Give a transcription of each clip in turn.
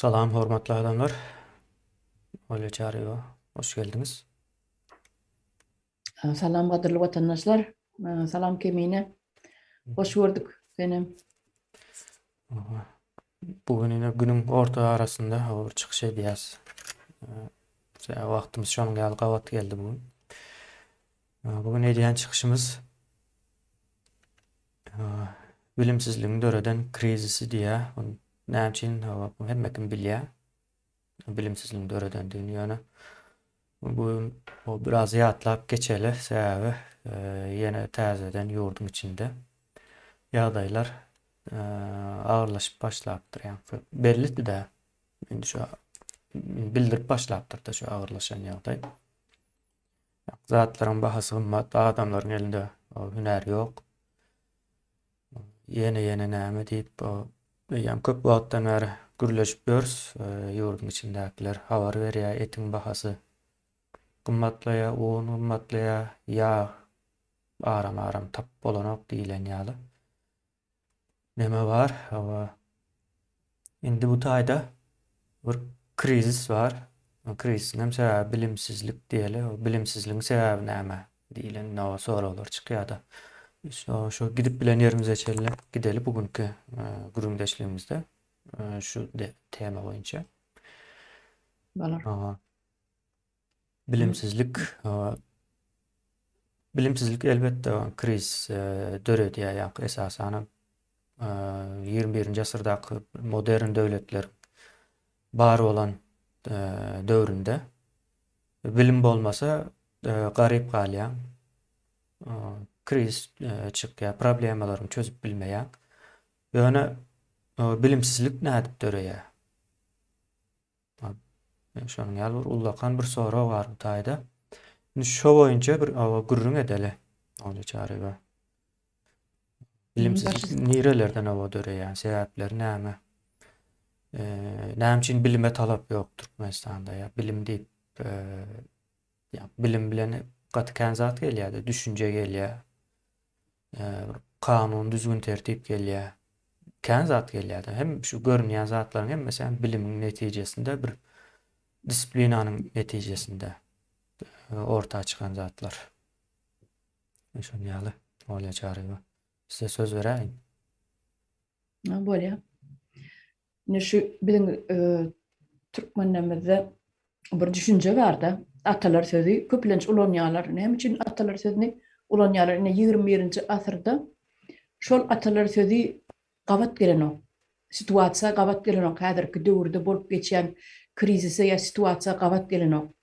Salam hormatly adamlar. Olýa Çaryýewa, hoş geldiňiz. Salam gadyrly watandaşlar. Salam Kemine. Hoş gördük senem. Bu gün ýene günüň orta arasynda bir çykyş edýäs. Wagtymyz şonuň ýaly gabat geldi bu gün. Bu gün edýän çykyşymyz bilimsizligiň döreden krizisi diýýär. Näme üçin? Hemme kim bilýär. Bilimsizligiň döredendigini ýöne bu biraz ýatlap geçeli. Sebäbi ýene täzeden ýurduň içinde ýagdaýlar agyrlaşyp başlapdyr. Ýa bellidi-de. Indi şu bildirip başlapdyr-da şu agyrlaşan ýagdaý. Zatlaryň bahasy gymmat, adamlaryň elinde hünär ýok. Ýene-ýene näme diýip, eýýäm köp wagtdan bäri gürleşip ýörüs. Ýurduň içindäkiler habar berýär, etiň bahasy gymmatlaýar, un gymmatlaýar, ýag aram-aram tapyp bolanok diýlen ýaly. Neme bar? Hawa. Indi bu taýda bir krizis bar. Krizisiň hem sebäbi bilimsizlik diýeli. Bilimsizligiň sebäbi näme diýlen nawa soraglar çykýar-da. Şo şo gidip bilen ýerimize çenli gideli bu günki e, gürrüňdeşligimizde e, şu tema boýunça. Bolar. Hawa. Bilimsizlik bilimsizlik elbetde kriz döredýär, ýa esasanam 21-nji asyrdaky modern döwletler bar bolan döwründe bilim bolmasa garyp galýaň, kriz çykýar, problemalaryňy çözüp bilmeýäň. Ýöne bilimsizlik nädip döreýär? Şonuň ýaly bir ullakan bir sorag bar bu taýda. Indi şo boýunça bir gürrüň edeli. Olja Çaryýewa. Bilimsizlik nirelerden oba döreýär? Sebäpleri näme? Näme üçin bilime talap ýok Türkmenistanda ýa bilim diýip ýa bilim bilen gaty kän zat gelýär-de, düşünje gelýär. Bir kanun, düzgün, tertip gelýär. Kän zat gelýär-de. Hem şu görünýän zatlaryň hemmesi hem bilimiň netijesinde bir disiplinanyň netijesinde orta çykan zatlar. Şonuň ýaly, Olýa Çaryýewa. Size söz beräýin. Bolýar. Indi şu biziň türkmenlerimizde bir düşünje barda, atalar sözi köplenç ulanýarlar. Näme üçin atalar sözüni ulanýarlar? Indi 21-nji asyrda şol atalar sözi gabat gelenok. Situasiýa gabat gelenok. Häzirki döwürde bolup geçýän krizise ýa situasiýa gabat gelenok.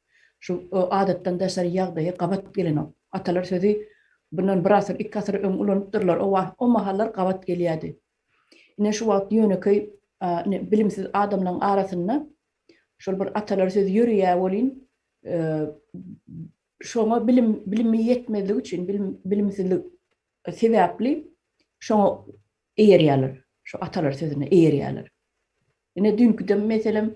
Şu adatdan daşary ýagdaýa gabat gelenok. Atalar sözi bundan bir asyr, iki asyr öň ulanypdyrlar. O mahallar gabat gelýärdi. Ine şu wagt ýönekeý ine bilimsiz adamlaryň arasynda şol bir atalar sözi ýöreýär welin şoňa bilim bilimi ýetmezligi üçin bilim bilimsizlik sebäpli şoňa eýerýärler. Şu atalar sözüne eýerýärler. Ine düýnküden meselem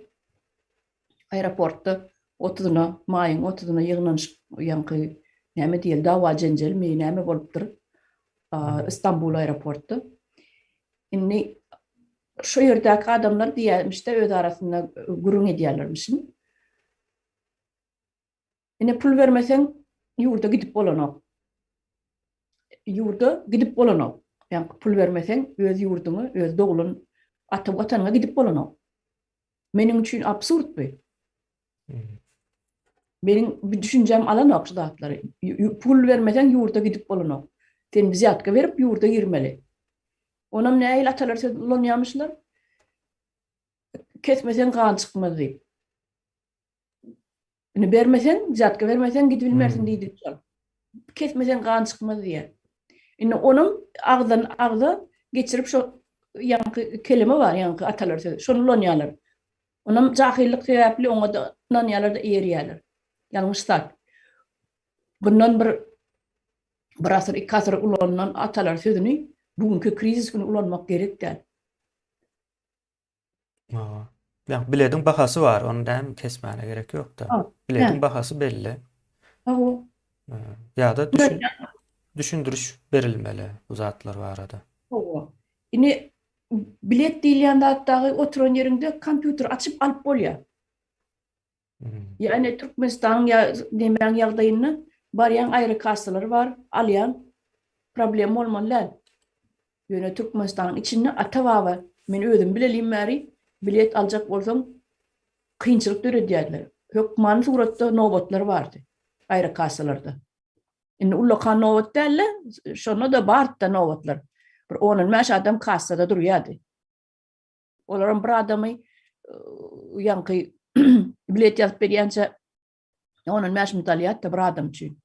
aeroportda otuzyna maýyň otuzyna ýygnanyşyk ýaňky näme diýeli dawa jenjelmi näme bolupdyr Istanbul aeroportda. Indi şu ýerdäki adamlar diýýärmişde öz arasynda gürrüň edýärlermişin. Ine pul bermeseň ýurda gidip bolanok. Ýurda gidip bolanok. Ýa pul bermeseň öz ýurduňa, öz doglan ata watanyňa gidip bolanok. Meniň üçin absurd bu. Meniň bir düşünjem alanok şu zatlary. Pul bermeseň ýurda gidip bolanok. Sen wzýatka berip ýurda girmeli. Onam nähili atalar söz ulanýarmyşlar? Kesmeseň gan çykmaz diýip. Indi bermeseň, wzýatka bermeseň gidibilmersiň diýdi şol. Kesmeseň gan çykmaz diýýär. Indi onuň agzdan agza geçirip şo ýaňky keleme bar, ýaňky atalar sözi. Şony ulanýarlar. Onam jahyllyk sebäpli oňa-da ynanýarlar-da eýerýärler. Ýalňyş zat. Bundan bir bir asyr, iki asyr ulanylan atalar sözüni bu günki krizis güni ulanmak gerek däl. Ýa bilediň bahasy bar, ony däm kesmäne gerek ýok-da. Bilediň bahasy belli. Hawa. Ýa-da düşün düşündiriş berilmeli bu zatlar barada. Hawa. Indi Bilet diýilýän zat dagy oturan ýeriňde kompýuter açyp alyp bolýar. Ýa ine Türkmenistanyň ýa nemäň ýagdaýynda barýaň aýry kassalar bar, alýaň. Problem bolmaly däl. Ýöne Türkmenistanyň içinde ata-baba men özüm bilelim bäri bilet aljak bolsaň kynçylyk döredýärdiler. Hökmany suratda nobatlar bardy aýry kassalarda. Indi ullakan nobat däldi, şonda-da bardy-da nobatlar. Bir on-on bäş adam kassada durýardy. Olaram bir adamy ýaňky bilet ýazyp berýänçä on-on bäş minut alýardy-da bir adam üçin.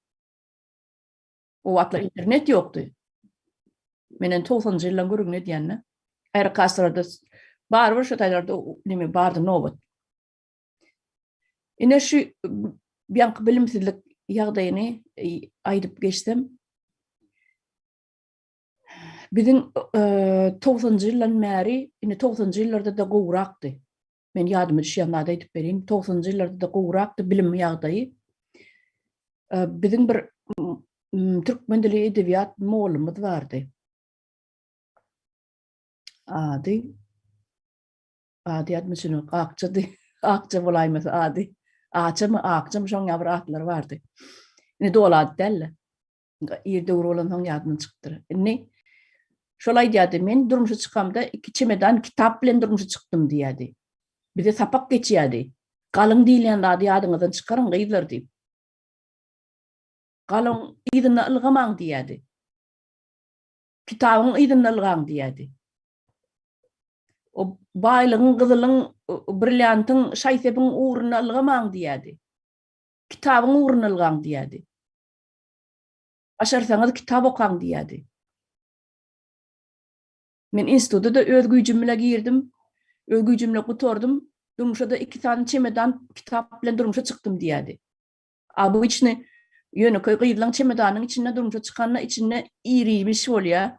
O wagtlar internet ýokdy. Men indi togsanynjy ýyllaryň gürrüňini edýän-de. Aýry kassalarda barybir şo taýlarda neme bardy nobat. Ine şu ýaňky bilimsizlik ýagdaýyny aýdyp geçsem, biziň togsanjy ýyldan bäri, indi togsanjy ýyllarda-da gowrakdy. Men ýadyma düşýän zady aýdyp bereýin. Togsanjy ýyllarda-da gowrakdy bilim ýagdaýy. Biziň bir türkmen dili edebiýat mugallymymyz bardy. Ady Ady ýadyma düşenok. Akjady. Akja bolaýmasa ady. Açamy, Akjamy şoň ýaly bir atlary bardy. Indi doly ady däl-de. Ir döwür bolansoň ýadymdan çykypdyr. Indi şol aýdýardy, men durmuşa çykamda iki çemedan kitap bilen durmuşa çykdym diýýärdi. Bize sapak geçýärdi. Galyň diýilýän zady ýadyňyzdan çykaryň gyzlar diýip. Galyň yzynda ylgamaň diýýärdi. Kitabyň yzynda ylgaň diýýärdi. O baýlygyň, gyzylyň, brilliantyň, şaý-sepiň ugrunda ylgamaň diýýärdi. Kitabyň ugrunda ylgaň diýýärdi. Başarsaňyz kitap okaň diýýärdi. Men instituta-da öz güýjüm bile girdim, öz güýjüm bile gutardym, durmuşa-da iki sany çemedan kitap bilen durmuşa çykdym diýýärdi. Obyçny ýönekeý gyzlaň çemedanyň içinde durmuşa çykanda içinde iri-imiş bolýar.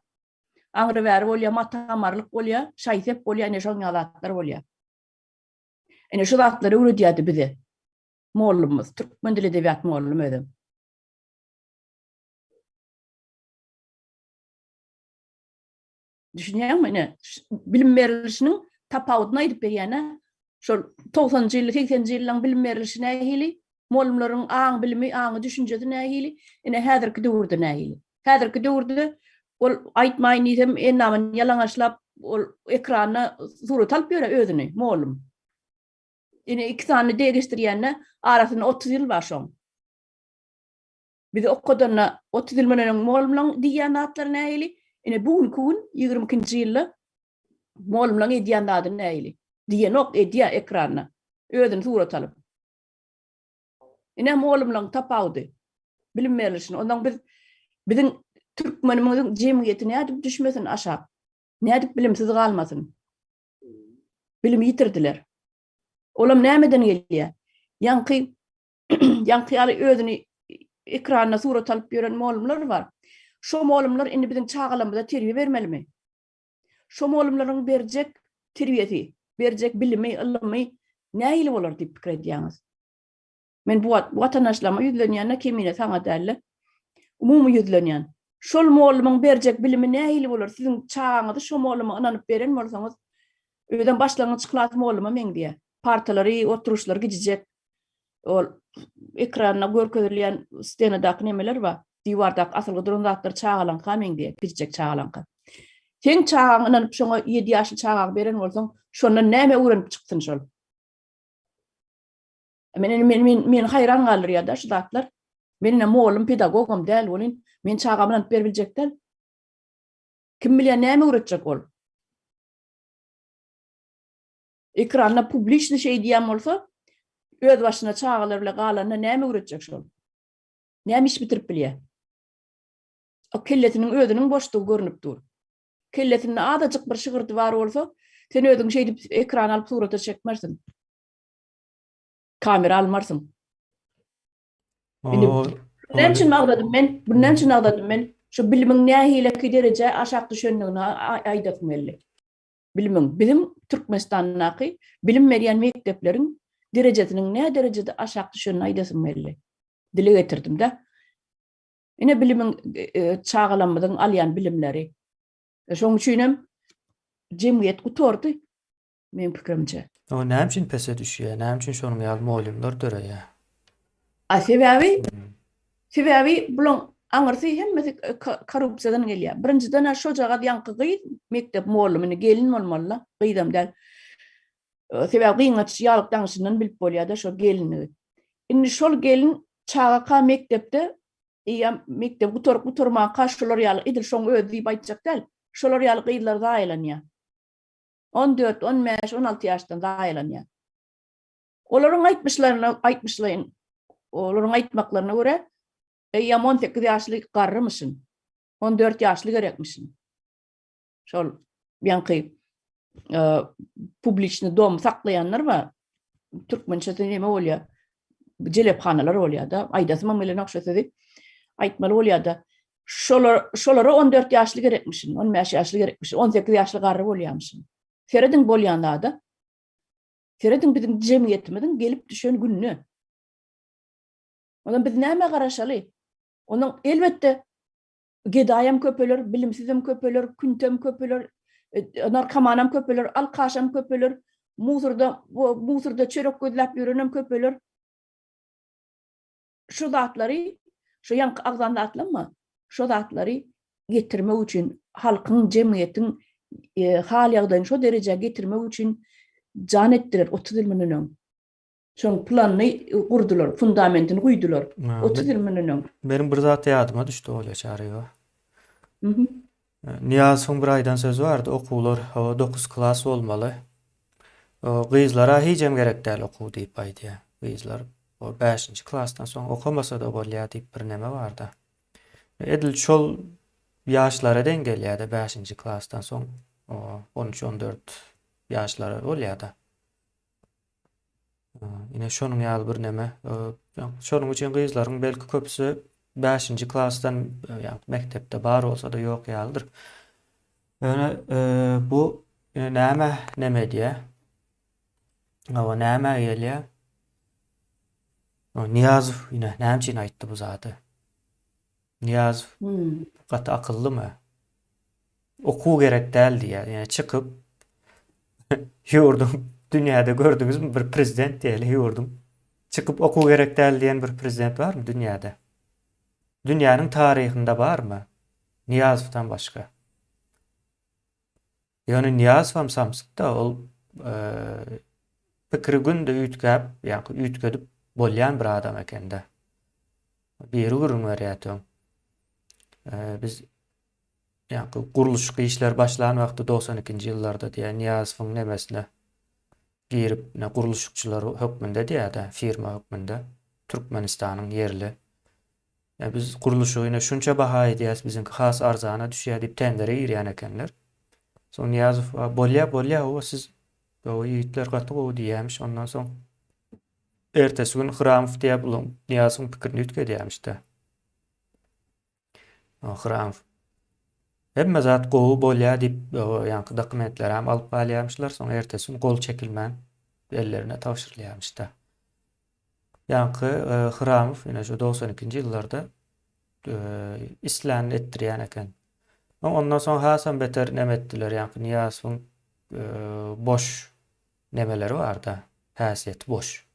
Aňry-bäri bolýar, mata-marlyk bolýar, şaý-sep bolýar, ine şoň ýaly zatlar bolýar. Ine şu zatlary öwredýärdi bize mollumyz, türkmen dili edebiýat mollum özem. Düşünýäňmi ine bilim berilişiniň tapawudyny aýdyp berýän-ä. Şol togsanynjy ýyl, segseninji ýyllaryň bilim berilişi nähili, mugallymlaryň aň bilimi, aňy düşünjesi nähili, ine häzirki döwürde nähili. Häzirki döwürde ol aýtmaýyn diýsem endamyny ýalaňaçlap ol ekranda surat alyp ýör özüni mugallym. Ine iki sany deňeşdirýände arasynda 30 ýyl bar şoň. Bizi okadanda 30 ýyl mundan öň mugallymlaryň diýýän zatlary nähili? Ine bu günki gün 22-nji ýylda mugallymlaryň edýän zady nähili? Diýenok, edýär ekranda. Özüni surat alyp. Ine mugallymlaryň tapawudy. Bilim berlişini. Ondan biz biziň türkmenimiziň jemgyýeti nädip düşmesin aşak? Nädip bilimsiz galmasyn? Bilimi ýitirdiler. Olam nämeden gelýär? Ýaňky ýaňky ýaly özüni ekranda surat alyp ýören mugallymlar bar. Şo mugallymlar indi biziň çagalarymyza terbiýe bermelimi? Şo mugallymlaryň berjek terbiýesi, berjek bilimi, ylymy nähili bolar diýip pikir edýäňiz? Men bu watandaşlaryma ýüzlenýän-de, kemine saňa däl-de, umumy ýüzlenýän. Şol mugallymyň berjek bilimi nähili bolar? Siziň çagaňyzy şo mugallyma ynanyp beren bolsaňyz, özem başlangyç klas mugallyma meňzeýär. Partalary, oturyşlary gijijek. Ol ekranda görkezilýän stenadaky nemeler bar. Diwardaky asylgy duran zatlar çagalaňka meňzeýär, kiçijek çagalaňka. Seň çagaňy ynanyp şoňa ýedi ýaşly çagaňy beren bolsaň, şondan näme öwrenip çyksyn şol? Men indi men men meni haýran galdyrýar-da şu zatlar. Men ine mugallym, pedagogam däl welin, men çagamy ynanyp beribiljek däl. Kim bilýär näme öwretjek ol? Ekranda publiçny şeý diýýän bolsa, öz başyna çagalar bile galanda näme öwretjek şol? Näme iş bitirip bilýär? O kellesiniň özüniň boşdugy görnüp dur. Kellesinde azajyk bir şygyrdy bar bolsa, sen özüň şeýdip ekrana alyp surata çekmersiň. Kamera almarsyň. Indi näme üçin agzadym men? Bunu näme üçin agzadym men? Şu bilimiň nähileki derejä aşak düşendigini aýdasym geldi. Bilimiň, biziň Türkmenistandaky bilim berýän mekdepleriň derejesiniň nä derejede aşak düşenini aýdasym geldi. Dile getirdim-de. Ine bilimiň çagalarymyzyň alýan bilimleri. Şonuň üçin hem. Jemgyýet gutardy meň pikirimçe. O näme üçin pese düşýär? Näme üçin şonuň ýaly mugallymlar döreýär? A sebäbi sebäbi bulaň aňyrsy hemmesi korrupsiýadan gelýär. Birinjiden-ä şojagaz ýaňky gyz mekdep mugallymy indi gelin bolmaly-da, gyzam däl. Sebäbi gyňaç ýalyk daňyşyndan bilip bolýar-da şo gelinligi. Indi şol gelin çagaka mekdepde eýýäm mekdebi gutaryp gutarmanka şolar ýaly edil şoň özi diýip aýtjak däl, şolar ýaly gyzlar zaýalanýar. 14, 15, 16 ýaşdan zaýalanýar. Olaryň aýtmyşlaryna, aýtmyşlaýyn, olaryň aýtmaklaryna görä, eýýäm 18 ýaşly garrymyşyn, 14 ýaşly gerekmişin. Şol ýaňky e, publiçny dom saklaýanlar bar. Türkmençesi näme bolýar? Jelephanalar bolýar-da. Aýdasym gelenok şu sözi. Aýtmaly bolýar-da. Şolar şolara 14 ýaşly gerekmişin, 15 ýaşly gerekmişin, 18 ýaşly garry bolýarmyşyn. Serediň bolýan zada. Serediň biziň jemgyýetimiziň gelip düşen gününe. Ondan biz nämä garaşaly? Onuň elbetde gedaýam köpeler, bilimsizem köpeler, küntem köpeler, e, narkomanam köpeler, alkaşam köpeler, musurda musurda çörek gözläp ýörenem köpeler. Şu zatlary, şu ýaňky agzan zatlamma, şu zatlary getirmek üçin halkyň, jemgyýetiň e, hal ýagdaýyny şo derejä getirmek üçin jan etdiler 30 ýyl mundan öň. Şoň planyny gurdular, fundamentini guýdular. 30 ýyl mundan öň. Meniň bir zat ýadyma düşdi Olýa Çaryýewa. Mhm. Nyýazowyň bir aýdan sözi bardy, okuwlar hawa 9 klas bolmaly. Gyzlara hijem gerek däl okuw diýip aýdýar. Gyzlar o 5-nji klasdan soň okamasa-da bolýar diýip bir neme barda. Edil şol ýaşlara deň gelýär-de 5-nji klasdan soň 13-14 ýaşlara bolýar-da. Ine şonuň ýaly bir neme. Şonuň üçin gyzlaryň belki köpüsi 5-nji klasdan ýa mekdepde bar bolsa-da ýok ýalydyr. Ýöne bu näme neme edýär? Hawa, näme gelýär? Nyýazow ine näme üçin aýtdy bu zady? Nyýazow hmm. gaty akyllymy? Okuw gerek däl diýýär. Ýani çykyp ýurduň dünýäde gördüňizmi bir prezident diýeli ýurduň çykyp okuw gerek däl diýen bir prezident barmy dünýäde? Dünýäniň taryhynda barmy? Nyýazowdan başga. Ýöne Nyýazowam samsyk-da, ol pikiri günde üýtgäp, ýa-da üýtgedip bolýan bir adam eken-de. Biri gürrüň berýärdi öň. Biz ýa-da gurluşyk işleri başlan wagty 92-nji ýyllarda diýýär, Nyýazowyň nemesine girip, ne gurluşykçylar hökmünde diýýär-de, firma hökmünde Türkmenistanyň ýerli Ýa biz gurluşygy ine şunça baha edýäs, biziňki has arzana düşýär diýip tendere girýän ekenler. Soň Nyýazow, bolýa, bolýa, hawa siz gowy ýigitler gaty gowy diýýämiş. Ondan soň ertesi gün Hramow diýýär, bulaň Nyýazowyň pikirini üýtgedýämiş-de. Hramow. Hemme zat gowy bolýa diýip, ýaňky dokumentleri hem alyp galýarmyşlar. Soň ertesi gün gol çekilmän ellerine tabşyrylýarmyş-da. Ýaňky Hramow ine şu 92-nji ýyllarda islänini etdirýän eken. Ondan soň hasam beter neme etdiler, ýaňky Nyýazowyň boş nemeleri barda, häsiýeti boş.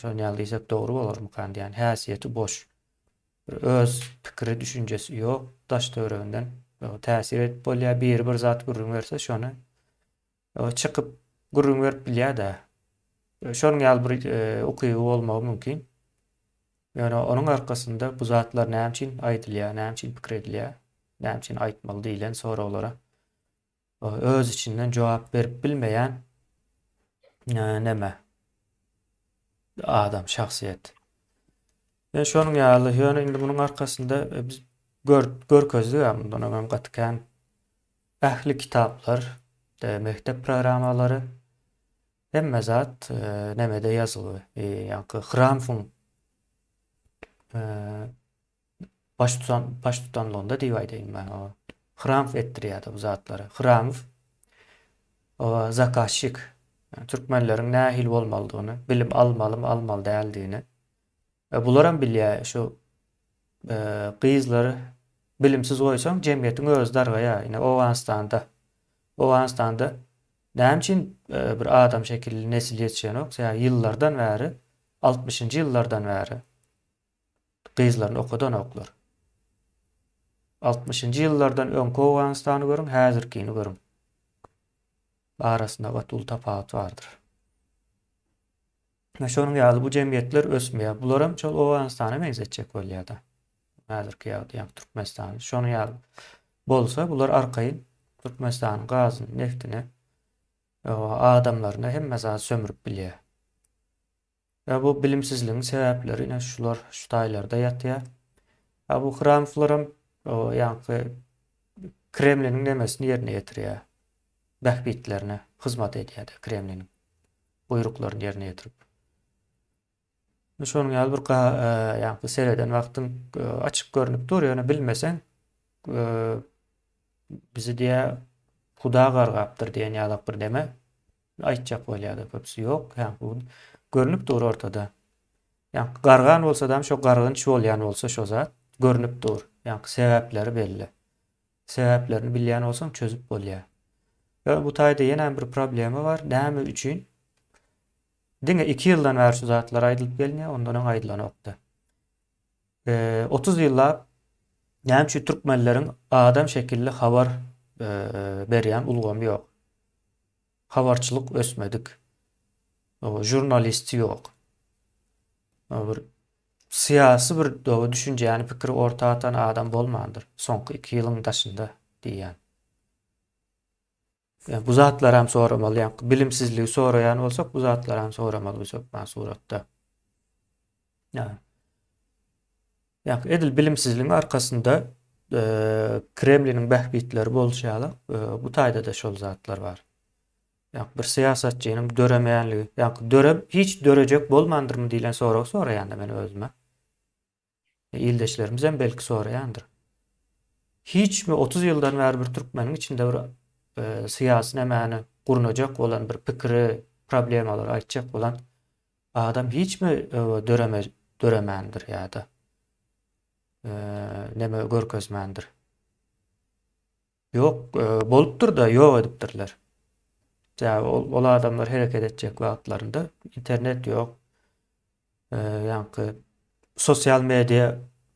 Şony ýaly diýsek dogry bolarmykan diýýän, häsiýeti boş. Bir öz pikiri, düşünjesi ýok, daş-töwereginden täsir edip bolýar, biri bir zat gürrüň berse şony Çykyp gürrüň berip bilýär-dä. Şonuň ýaly bir ukyby bolmagy mümkin. Ýöne onuň arkasynda bu zatlar näme üçin aýdylýar, näme üçin pikir edilýär, näme üçin aýtmaly diýlen soraglara öz içinden jogap berip bilmeýän neme adam, şahsyýet. Ýöne şonuň ýaly, ýöne indi munuň arkasynda biz gör, görkezdik mundan öňem gaty kän Ähli kitaplar, mekdep programmalary, hemme zat nemede ýazylgy, ýaňky Hramfyň baştutan baştutanlygynda diýip aýdaýyn men o. Hramf etdirýärdi bu zatlary. Hramf o zakazçik. Türkmenleriň nähili bolmalydygyny, bilim almalymy, almaly däldigini. Bularam bilýär şu gyzlary bilimsiz goýsaň jemgyýetiň özi dargaýar. Ine Owganystanda. Owganystanda näme üçin bir adam şekilli nesil ýetişenok? Sebäbi ýyllardan bäri, altmyşynjy ýyllardan bäri gyzlaryny okadanoklar. Altmyşynjy ýyllardan öňki Owganystany görüň, häzirkini görüň. Arasynda gaty uly tapawut bardyr. We şonuň ýaly bu jemgyýetler ösmeýär. Bularam şol Owganystana meňzetjek bolýar-da. Häzirki ýagdaý, ýagny Türkmenistany. Şonuň ýaly bolsa, bular arkaýyn Türkmenistanyň gazyny, neftini, adamlaryny hemme zady sömürip bilýär. We bu bilimsizligiň sebäpleri ine şular, şu taýlarda ýatýar. A bu Hramowlaram ýaňky Kremliniň nemesini ýerine ýetirýär. Bähbitlerine hyzmat edýär-de Kremliniň. Buýruklaryny ýerine ýetirip. Şonuň ýaly bir ýaňky sereden wagtyň açyk görnüp dur, ýöne bilmeseň bizi diýä Huda gargapdyr diýen ýalak bir neme aýtjak bolýar-da köpüsi ýok, ýaňky görnüp dur ortada. Ýaňky gargan bolsadam şo gargynç bolýan bolsa şo zat görnüp dur. Ýaňky sebäpleri belli. Sebäplerini bilýän bolsaň çözüp bolýar. Ýöne bu taýda ýenem bir problema bar. Näme üçin? Diňe 2 ýyldan bäri şu zatlar aýdylyp gelinýär, ondan öň aýdylanokdy. 30 ýyllap näme üçin türkmenleriň adam şekilli habar berýän ulgamy ýok? Habarçylyk ösmedik. Žurnalisti ýok. Bir syýasy bir düşünjäni, pikiri orta atan adam bolmandyr. Soňky 2 ýylyň daşynda diýýän. Yani bu zatlaram soramaly. Yani bilimsizligi soraýan bolsak bu zatlaram soramaly biz hökman suratda. Yani, yani edil bilimsizligiň arkasynda e, Kremliniň bähbitleri bolşy ýaly, e, bu taýda-da şol zatlar bar. Yani bir syýasatçynyň döremeýänligi, yani döre hiç dörejek bolmandyrmy diýlen sorag soraýan-da men özüme. Ildeşlerimizem belki soraýandyr. Hiçmi 30 ýyldan bäri bir türkmeniň içinde bir e, syýasy nämäni gurnajak bolan bir pikiri, problemalary aýtjak bolan adam hiçmi e, döreme döremändir ýa-da e, neme görkezmändir. Ýok, bolupdyr-da, ýok edipdirler. Sebäbi ol, ol adamlar hereket etjek wagtlarynda internet ýok. Ýaňky sosial media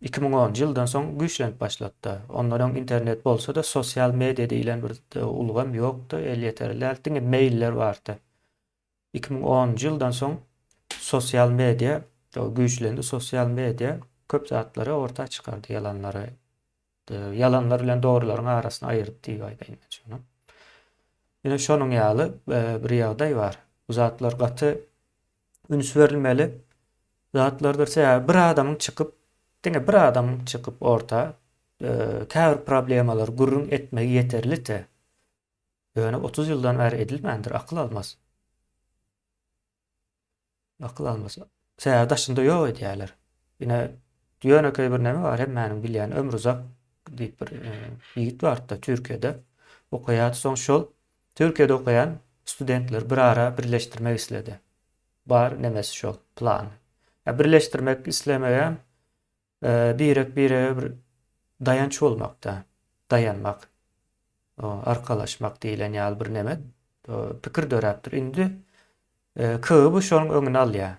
2010-njy ýyldan soň güýçlenip başlady-da. Ondan öň internet bolsa-da, sosial media diýlen bir ulgam ýokdy, elýeterli däl, diňe mailler bardy. 2010-njy ýyldan soň sosial media güýçlendi, sosial media köp zatlary orta çykardy, ýalanlary, ýalanlar bilen dogrularyň arasyny aýyrdy diýip aýdaýyn men şony. Ine şonuň ýaly e, bir ýagdaý bar. Bu zatlar gaty üns berilmeli zatlardyr. Sebäbi bir adamyň çykyp, diňe bir adamyň çykyp orta e, käbir problemalary gürrüň etmegi ýeterli-te. Ýöne 30 ýyldan bäri edilmändir, akyl almaz. Akyl almaz. Sebäbi daşynda ýok edýärler. Ine, ýönekeý bir neme bar, hemmäniň bilýän Ömruzak diýip bir e, ýigit bardy-da Türkiýede okaýardy. Soň şol Türkiýede okaýan studentleri bir ara birleşdirmek isledi. Bar nemesi şol plany. Ýa birleşdirmek islemegem Birek-birege bir daýanç bolmakda, daýanmak, arkalaşmak diýlen ýaly bir neme pikir döräpdir. Indi KGB şonuň öňüni alýar.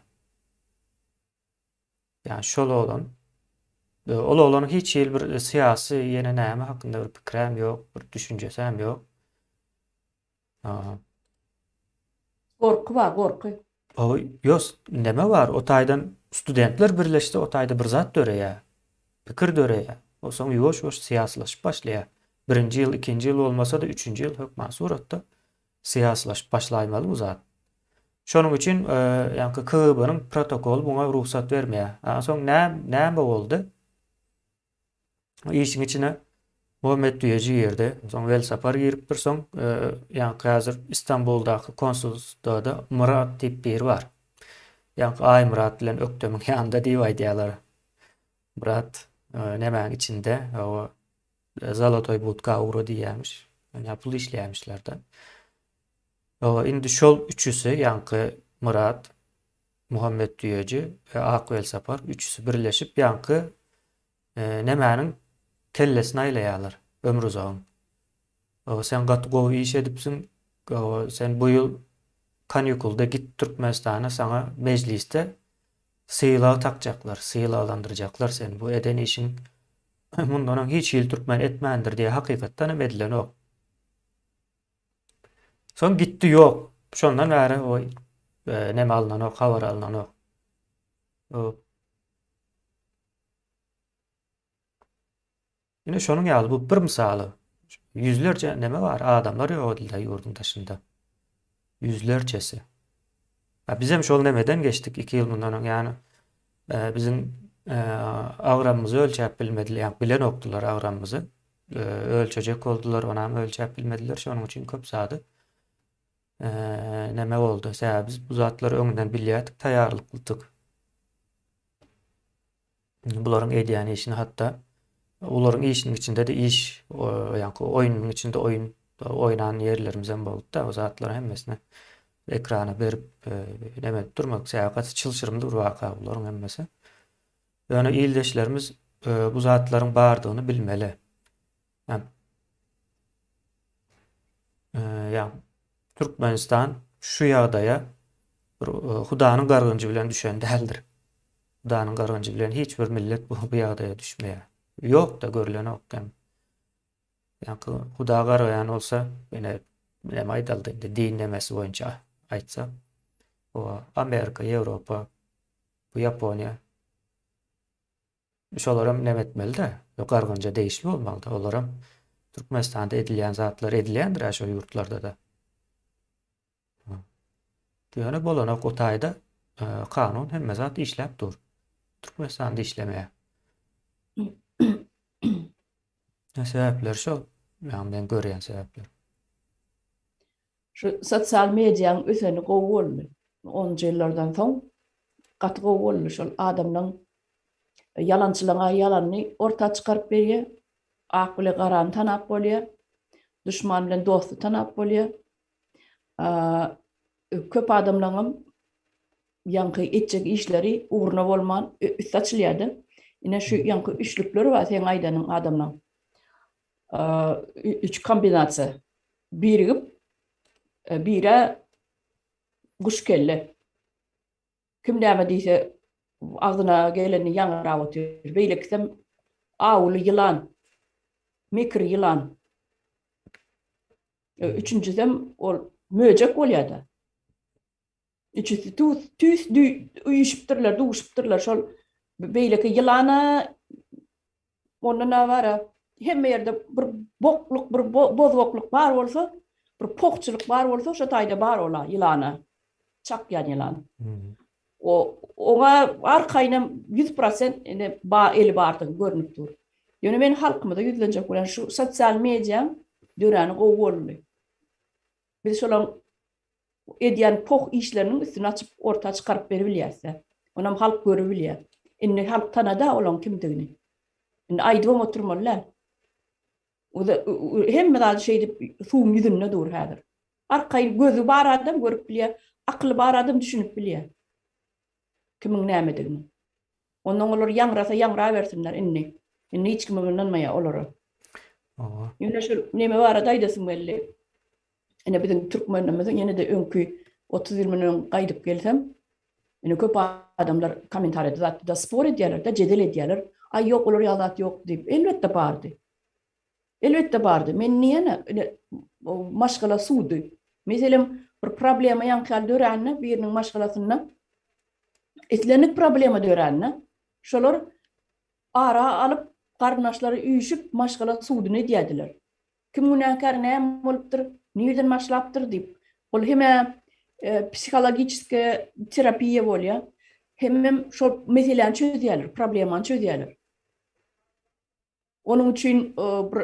Ýa şol oglan ol oglanyň hiç hili bir syýasy ýene näme hakynda bir pikirem ýok, bir düşünjesem ýok. Gorky bar, gorky. Hawa, ýos, neme bar, o taýdan studentler birleşse, o taýda bir zat döreýär. Pikir döreýär. Onsoň ýuwaş-ýuwaş syýasylaşyp başlaýar. Birinji ýyl, ikinji ýyl bolmasa-da, üçünji ýyl hökman suratda syýasylaşyp başlaýmaly bu zat. Şonuň üçin, ýaňky KGB-niň protokoly muňa rugsat bermeýär. A soň näme boldy? Işiň içine Muhammet Düýeji girdi. Soň Welsapar giripdir. Soň e, ýaňky häzir Istanbuldaky konsulstwada Myrat diýip biri bar. Ýaňky Aýmyrat bilen Ökdemiň ýanynda diýip aýdýarlar. Myrat e, nämäň içinde? O e, Zolotoý budka ugry diýýärmiş. Ýa pul işleýärmişler-de. O indi şol üçüsi ýaňky Myrat, Muhammet Düýeji we Ak Welsapar üçüsi birleşip ýaňky nemäniň kellesini aýlaýarlar, Ömrüzagyň. Sen gaty gowy iş edipsiň. Sen bu ýyl kanikulda git Türkmenistana saňa mejlisde sylag takjaklar, sylaglandyrjaklar seni. Bu eden işiň mundan öň hiç hili türkmen etmändir diýe hakykatdan hem edilenok. Soň gitdi ýok. Şondan bäri o e, neme alynanok, habar alynanok. Ine şonuň ýaly bu bir mysaly. Ýüzlerçe neme bar, adamlar ýok edildi ýurduň daşynda. Ýüzlerçesi. Ha, bizem şol nemeden geçdik 2 ýyl mundan öň. Ýani e, biziň e, agramymyzy ölçäp bilmediler, ýa bilenokdylar agramymyzy. E, ölçejek boldular, onam ölçäp bilmediler. Şonuň üçin köp zady e, neme boldy. Sebäbi biz bu zatlary öňünden bilýärdik, taýýarlyklydyk. Bularyň edýän işini hatda olaryň işiniň içinde-de iş, ýaňky oýnunyň içinde oýun oýnan ýerlerimizem boldy-da, o zatlaryň hemmesini ekrana berip, neme edip durmadyk. Sebäbi gaty çylşyrymly bir waka bularyň hemmesi. Ýöne ildeşlerimiz bu zatlaryň bardygyny bilmeli. Ýa Türkmenistan şu ýagdaýa bir Hudanyň gargynjy bilen düşen däldir. Hudanyň gargynjy bilen hiç bir millet bu, bu ýagdaýa düşmeýär. Ýok-da görlenok hem. Ýa Huda gargaýan bolsa, ýene näme aýdaldy indi din nemesi boýunça aýtsak, o Amerika, Ýewropa, bu Ýaponiýa Şolaram neme etmeli-de, gargynja degişli bolmaly-da. Olaram Türkmenistanda edilýän zatlar edilýändir-ä şo ýurtlarda-da. Ýöne bolanok o taýda e, kanun hemme zat işläp dur. Türkmenistanda işlemeýär. Sebäpleri şol. Ýagny men görýän sebäpler. Şu sosial mediaň öseni gowy boldy. Onunjy ýyllardan soň gaty gowy boldy. Şol adamlaň ýalançylaňa ýalanyny orta çykaryp berýär. Ak bile garany tanap bolýar. Duşman bilen dosty tanap bolýar. Köp adamlaňam ýaňky etjek işleri ugruna bolman üsti açylýar-da. Ine şu ýaňky üçlükler bar seň aýdanyň adamlaň. Üç kombinasiýa. Birigip, bire guş kelle. Kim näme diýse, agzyna gelenini ýaňrap otyr. Beýlekisem awuly ýylan, mekir ýylan. Üçünjisem ol möjek bolýar-da. Üçüsi tüýs üýşüpdirler, duşupdyrlar. Şol beýleki ýylana ondan awara hemme ýerde bir bokluk, bir bozgaklyk bar bolsa, bir pohçulyk bar bolsa, şo taýda bar ola ýylana. Çakýan ýylan. O oňa arkaýynam 100% ine ba eli bardygy görnüp dur. Ýöne men halkymyza ýüzlenjek bolýan şu sosial mediaň döräni gowy boldy. Biz şolaň edýän poh işleriniň üstüni açyp orta çykaryp beribilýäsdä. Onam halk görübilýär. Indi halk tanada olaň kimdigini. Indi aýdybam oturmaly däl. Hemme zady şeýdip suwuň ýüzünde dur häzir. Arkaýyn gözi bar adam görüp bilýär, akyly bar adam düşünip bilýär. Kimiň nämedigini. Ondan olar ýaňrasa ýaňrabersinler indi. Indi hiç kim ynanmaýar olara. Ýöne şol neme barada aýdasym geldi. Ine biziň türkmenimiziň ýene-de öňki 30 ýyl mundan öň gaýdyp gelsem, ine köp adamlar kommentariýada zatda spor edýärler-de, jedel edýärler. Aý ýok, olar ýaly zat ýok diýip. Elbetde bardy. Elbetde bardy. Men ýene ine maşgala sudy. Meselem, bir problema ýaňky ýaly dörände biriniň maşgalasynda islendik problema dörände şolar ara alyp garyndaşlary üýşüp maşgala suduny edýärdiler. Kim günäkär, näme bolupdyr, nirden başlapdyr diýip. Ol hem-ä psihologiçeskiý terapiýa bolýar, hemem şol meseläni çözýärler, problemany çözýärler. Onuň üçin bir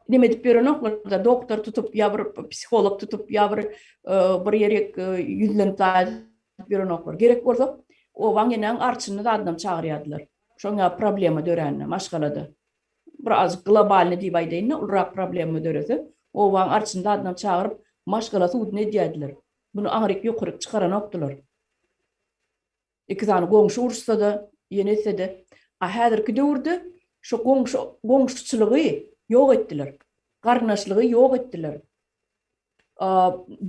neme edip ýörenoklar-da, doktor tutup ýa bir psiholog tutup ýa bir bir ýerik ýüzlenip zat edip ýörenoklar. Gerek bolsa, obaň enäň arçynyny zadynam çagyrýardylar. Şoň ýaly problema dörände maşgalada. Bir azajyk globalny diýip aýdaýyn-da, ulurak problema dörese, obaň arçyny zadynam çagyryp, maşgala suduny edýärdiler. Muny aňryk ýokaryk çykaranokdylar. Iki sany goňşy uruşsa-da, ýene etse-de. A häzirki döwürde şu goňşy goňşuçylygy ýok etdiler. Garyndaşlygy ýok etdiler.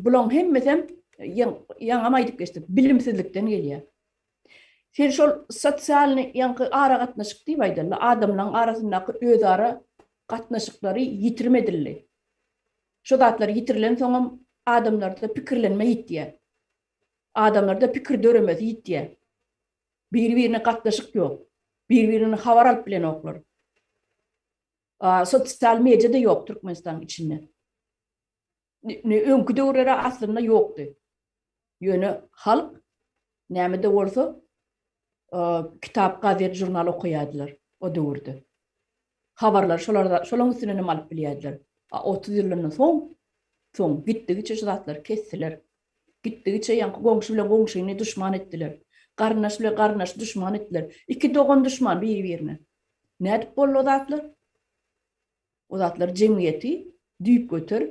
Bulaň hemmesem ýaňam aýdyp geçdik, bilimsizlikden gelýär. Sen şol sosialnyý ýaňky aragatnaşyk diýip aýdaly, adamlaň arasyndaky özara gatnaşyklary ýitirim edildi. Şo zatlar ýitirilensoňam adamlarda pikirlenme ýitýär. Adamlarda pikir döremesi ýitýär. Biri-birine gatnaşyk ýok. Biri-birinden habar alyp bilenoklar. Sosial media-da ýok Türkmenistanyň içinde. Öňki döwürler aslynda ýokdy. Ýöne halk näme-de bolsa kitap, gazet, žurnal okaýardylar o döwürde. Habarlary şolar şolaň üstünden hem alyp bilýärdiler. A 30 ýyldan soň soň gitdigiçe şu zatlary kesdiler. Gitdigiçe ýaňky goňşy bilen goňşyny duşman etdiler. Garyndaş bilen garyndaşy duşman etdiler. Iki dogan duşman biri-birine. Nädip boldy o zatlar? O zatlar jemgyýeti düýpgöter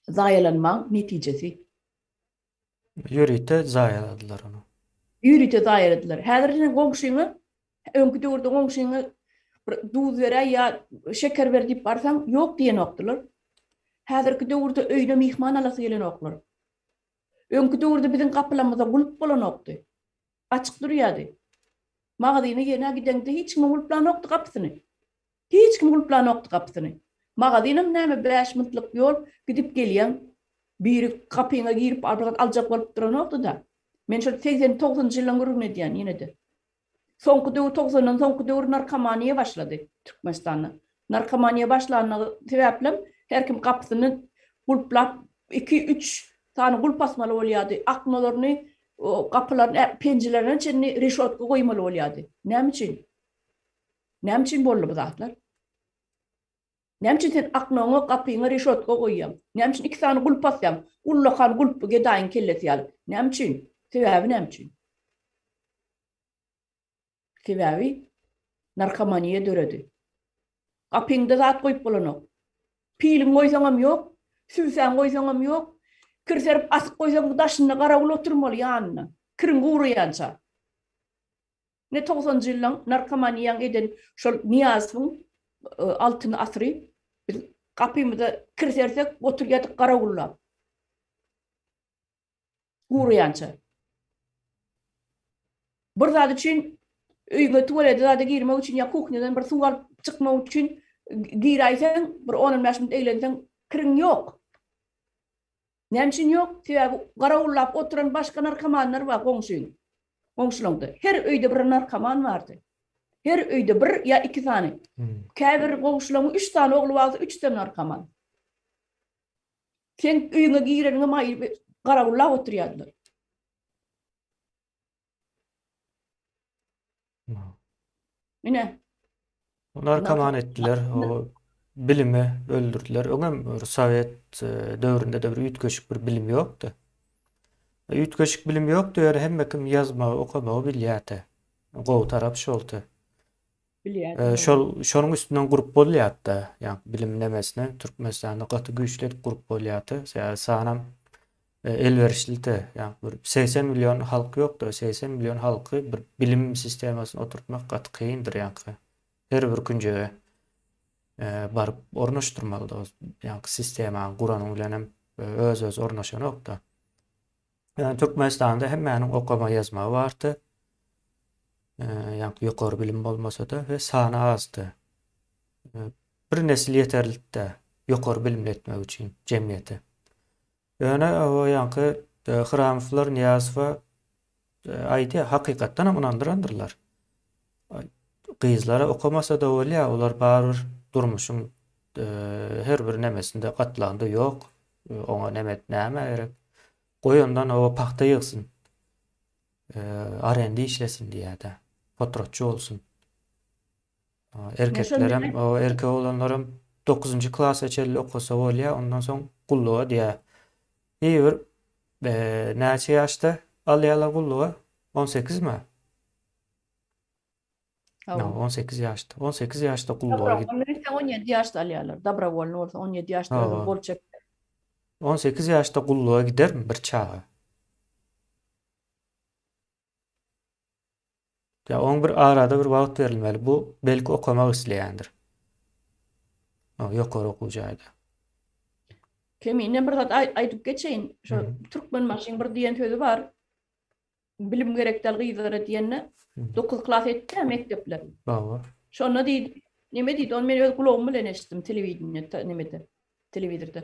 zaýalanmaň netijesi. Ýörite zaýaladylar ony. Ýörite zaýaladylar. Häzir sen goňşyňa, öňki döwürde goňşyňa bir duz beräý ýa şeker ber diýip barsaň, ýok diýenokdylar. Häzirki döwürde öýüne myhman alasy gelenoklar. Öňki döwürde biziň gapylarymyzda gulp bolanokdy. Açyk durýardy. Magazyna ýene gideňde hiç kim gulplanokdy gapysyny. Hiç kim gulplanokdy gapysyny. Magazynam näme bäş minutlyk ýol gidip gelýäň. Biri gapyňa girip bir zat aljak bolup duranokdy-da. Men şol segsen togsanynjy ýyllaň gürrüňini edýän ýene-de. Soňky döwür togsandan soňky döwür narkomaniýa başlady Türkmenistanda. Narkomaniýa başlanlygy sebäplem her kim gapysyny gulplap iki üç sany gulp asmaly bolýardy. Aknalaryny gapylaryny penjilerine çenli reşotka goýmaly bolýardy. Näme üçin? Näme üçin boldy bu zatlar? Näme üçin sen aknoňa gapyňa reşotka goýýaň? Näme üçin iki sany gulp asýaň? Ullakan gulp gedaýyň kellesi ýaly. Näme üçin? Sebäbi näme üçin? Sebäbi narkomaniýa döredi. Gapyňda zat goýup bolanok. Piliň goýsaňam ýok, sübsäň goýsaňam ýok. Kir serip asyp goýsaň daşynda garawul oturmaly ýanynda. Kiriň guraýança. Ne togsanjy ýyllaň narkomaniýaň eden şol Nyýazowyň altyn asyry biz gapymyza kir sersek oturýadyk garawullap. Guraýança. Bir zat üçin öýüňe tualete zada girmek üçin ýa kuhnýadan bir suw alyp çykmak üçin giräýseň bir on-on bäş minut eglenseň kiriň ýok. Näme üçin ýok? Sebäbi garawullap oturan başga narkomanlar bar goňşyň. Goňşulaňda. Her öýde bir narkoman bardy. Her öýde bir ýa iki sany. Käbir goňşularyň üç sany ogly barsa, üçüsem narkoman. Sen öýüňe gireniňe maý garawullap oturýardylar. Ine. Narkoman etdiler, o bilimi öldürdiler. Öňem bir sowet e, döwründe-de bir üýtgeşik bir bilim ýokdy. Üýtgeşik bilim ýokdy, ýöne hemme kim ýazmagy, okamagy bilýärdi. Gowy tarap şoldy. Bilýärdi. E, şol şonuň üstünden gurup bolýardy. Ýa bilim nemesini Türkmenistanda gaty güýçli edip gurup bolýardy. Sebäbi sanam elwerişlidi. Ýagny bir 80 million halk ýokdy. 80 million halky bir bilim sistemasyna oturtmak gaty kyndyr ýaňky. Her bir künjege baryp ornaşdyrmalydy. Ýaňky sistemany guranyň bilen hem öz-özi ornaşanokdy. Ýagny Türkmenistanda hemmäniň okama ýazmagy bardy. Ýaňky ýokary bilim bolmasa-da we sany azdy. Bir nesil ýeterlikdi ýokary bilimli etmek üçin jemgyýeti. Ýöne o ýaňky Hramowlar Nyýazowa aýdýar, hakykatdan hem ynandyrandyrlar. Gyzlara okamasa-da bolýar, olar barybir durmuşyň her bir nemesinde, gatlagynda ýok. Oňa neme näme gerek? Goý ondan o pagta ýygsyn. Arenda işlesin diýýär-de. Potratçy bolsun. Erkeklerem, o erkek oglanlaram dokuzynjy klasa çenli okasa bolýar, ondan soň gulluga diýýär. Hiý bir näçe ýaşda alýarlar gulluga? On sekizmi? Hawa. 18 ýaşda. 18 ýaşda gulluga git. Dobrowolny 17 ýaşda alýarlar. Dobrowolny bolsa 17 ýaşda özüň gol çek. 18 ýaşda gulluga gidermi bir çaga? Ýa oň bir arada bir wagt berilmeli. Bu belki okamak isleýändir. Ýokary okuw jaýda. Kemine bir zat aýdyp geçeýin. Şo Türkmenbaşyň bir diýen sözi bar. Bilim gerek däl gyzlara diýende 9 klas etdi mekdepler. Hawa. Şonda diýdi, neme diýdi, ony men öz gulagym bilen eşitdim telewideniýede, nemede, telewizorda.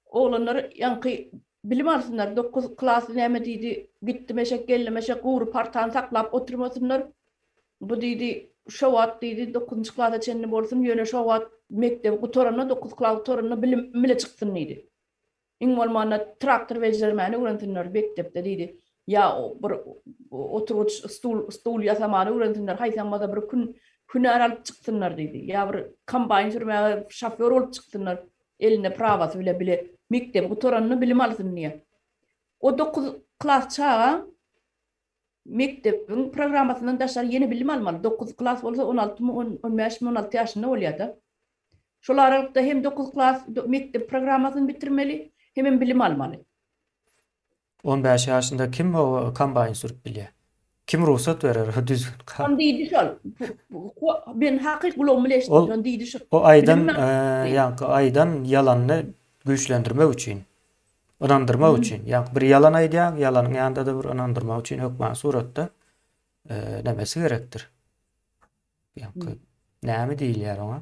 Oglanlar ýaňky bilim alsynlar, 9 klas näme diýdi, gitdim eşek, geldim eşek, gury partany saklap oturmasynlar. Bu diýdi, şo wagt diýdi, dokuzynjy klasa çenli bolsun, ýöne şo wagt mekdebi gutaranda, dokuz klas gutaranda bilim bile çyksyn diýdi. Iň bolmanda traktor bejermäni öwrensinler mekdepde diýdi. Ýa bir oturgyç, stul, stul ýasamany öwrensinler, haýsam bolsa bir kün hünär alyp çyksynlar diýdi. Ýa bir kombaýn sürmäge şofýor bolup çyksynlar, elinde prawasy bile bile mekdebi gutaranda bilim alsyn diýýär. O dokuz klas çaga Mekdebiň programmasyndan daşary ýene bilim almaly. Dokuz klas bolsa on altymy, on bäşmi, on alty ýaşynda bolýar-da. Şol aralykda hem dokuz klas mekdep programmasyny bitirmeli, hemem bilim almaly. On bäş ýaşynda kim o kombaýn sürüp bilýär? Kim rugsat berer o düzgün Şony diýdi şol. Men hakyky gulagym bilen eşitdim. Şony diýdi şol. O aýdan, ýaňky aýdan ýalanyny güýçlendirmek üçin. Ynandyrmak üçin. Ýa bir ýalan aýdýaň, ýalanyň ýanynda-da bir ynandyrmak üçin hökman suratda nemesi gerekdir. Ýa näme diýilýär oňa?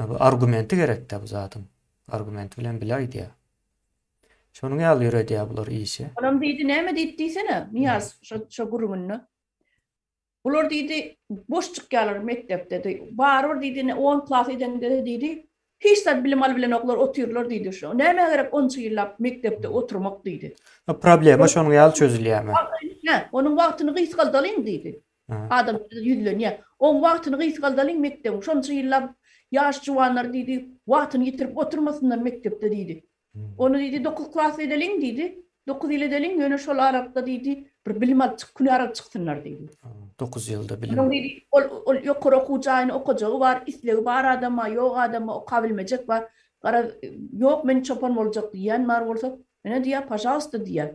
Bu argumenti gerekde bu zadyň. Argument bilen bile aýdýar. Şonuň ýaly ýöredýär bular işi. Onam diýdi, näme diýdi diýsene, Nyýaz şo şo gürrüňinde. Bular diýdi, boş çykýarlar mekdepde diý. Barybir diýdi, ine on klas edende-de diýdi, hiç zat bilim alyp bilenoklar, otyrlar diýdi. Şo nämä gerek onça ýyllap mekdepde oturmak diýdi. Problema şonuň ýaly çözülýärmi? Hä, onuň wagtyny gysgaldalyň diýdi. Adamlara ýüzlenýär. Oň wagtyny gysgaldalyň mekdebiň. Şonça ýyllap ýaş juwanlar diýdi, wagtyny ýitirip oturmasynlar mekdepde diýdi. Ony diýdi, dokuz klas edeliň diýdi. Dokuz ýyl edeliň, ýöne şol aralykda diýdi, bir bilim alyp çyk, hünär alyp çyksynlar diýdi. Dokuz ýylda bilim. Onuň diýdi, ol ol ýokary okuw jaýyny okajagy bar, islegi bar adam bar, ýok adam bar, okabilmejek bar. Garaz, ýok men çopan boljak diýýän bar bolsa, ine diýýär, pažalsta diýýär.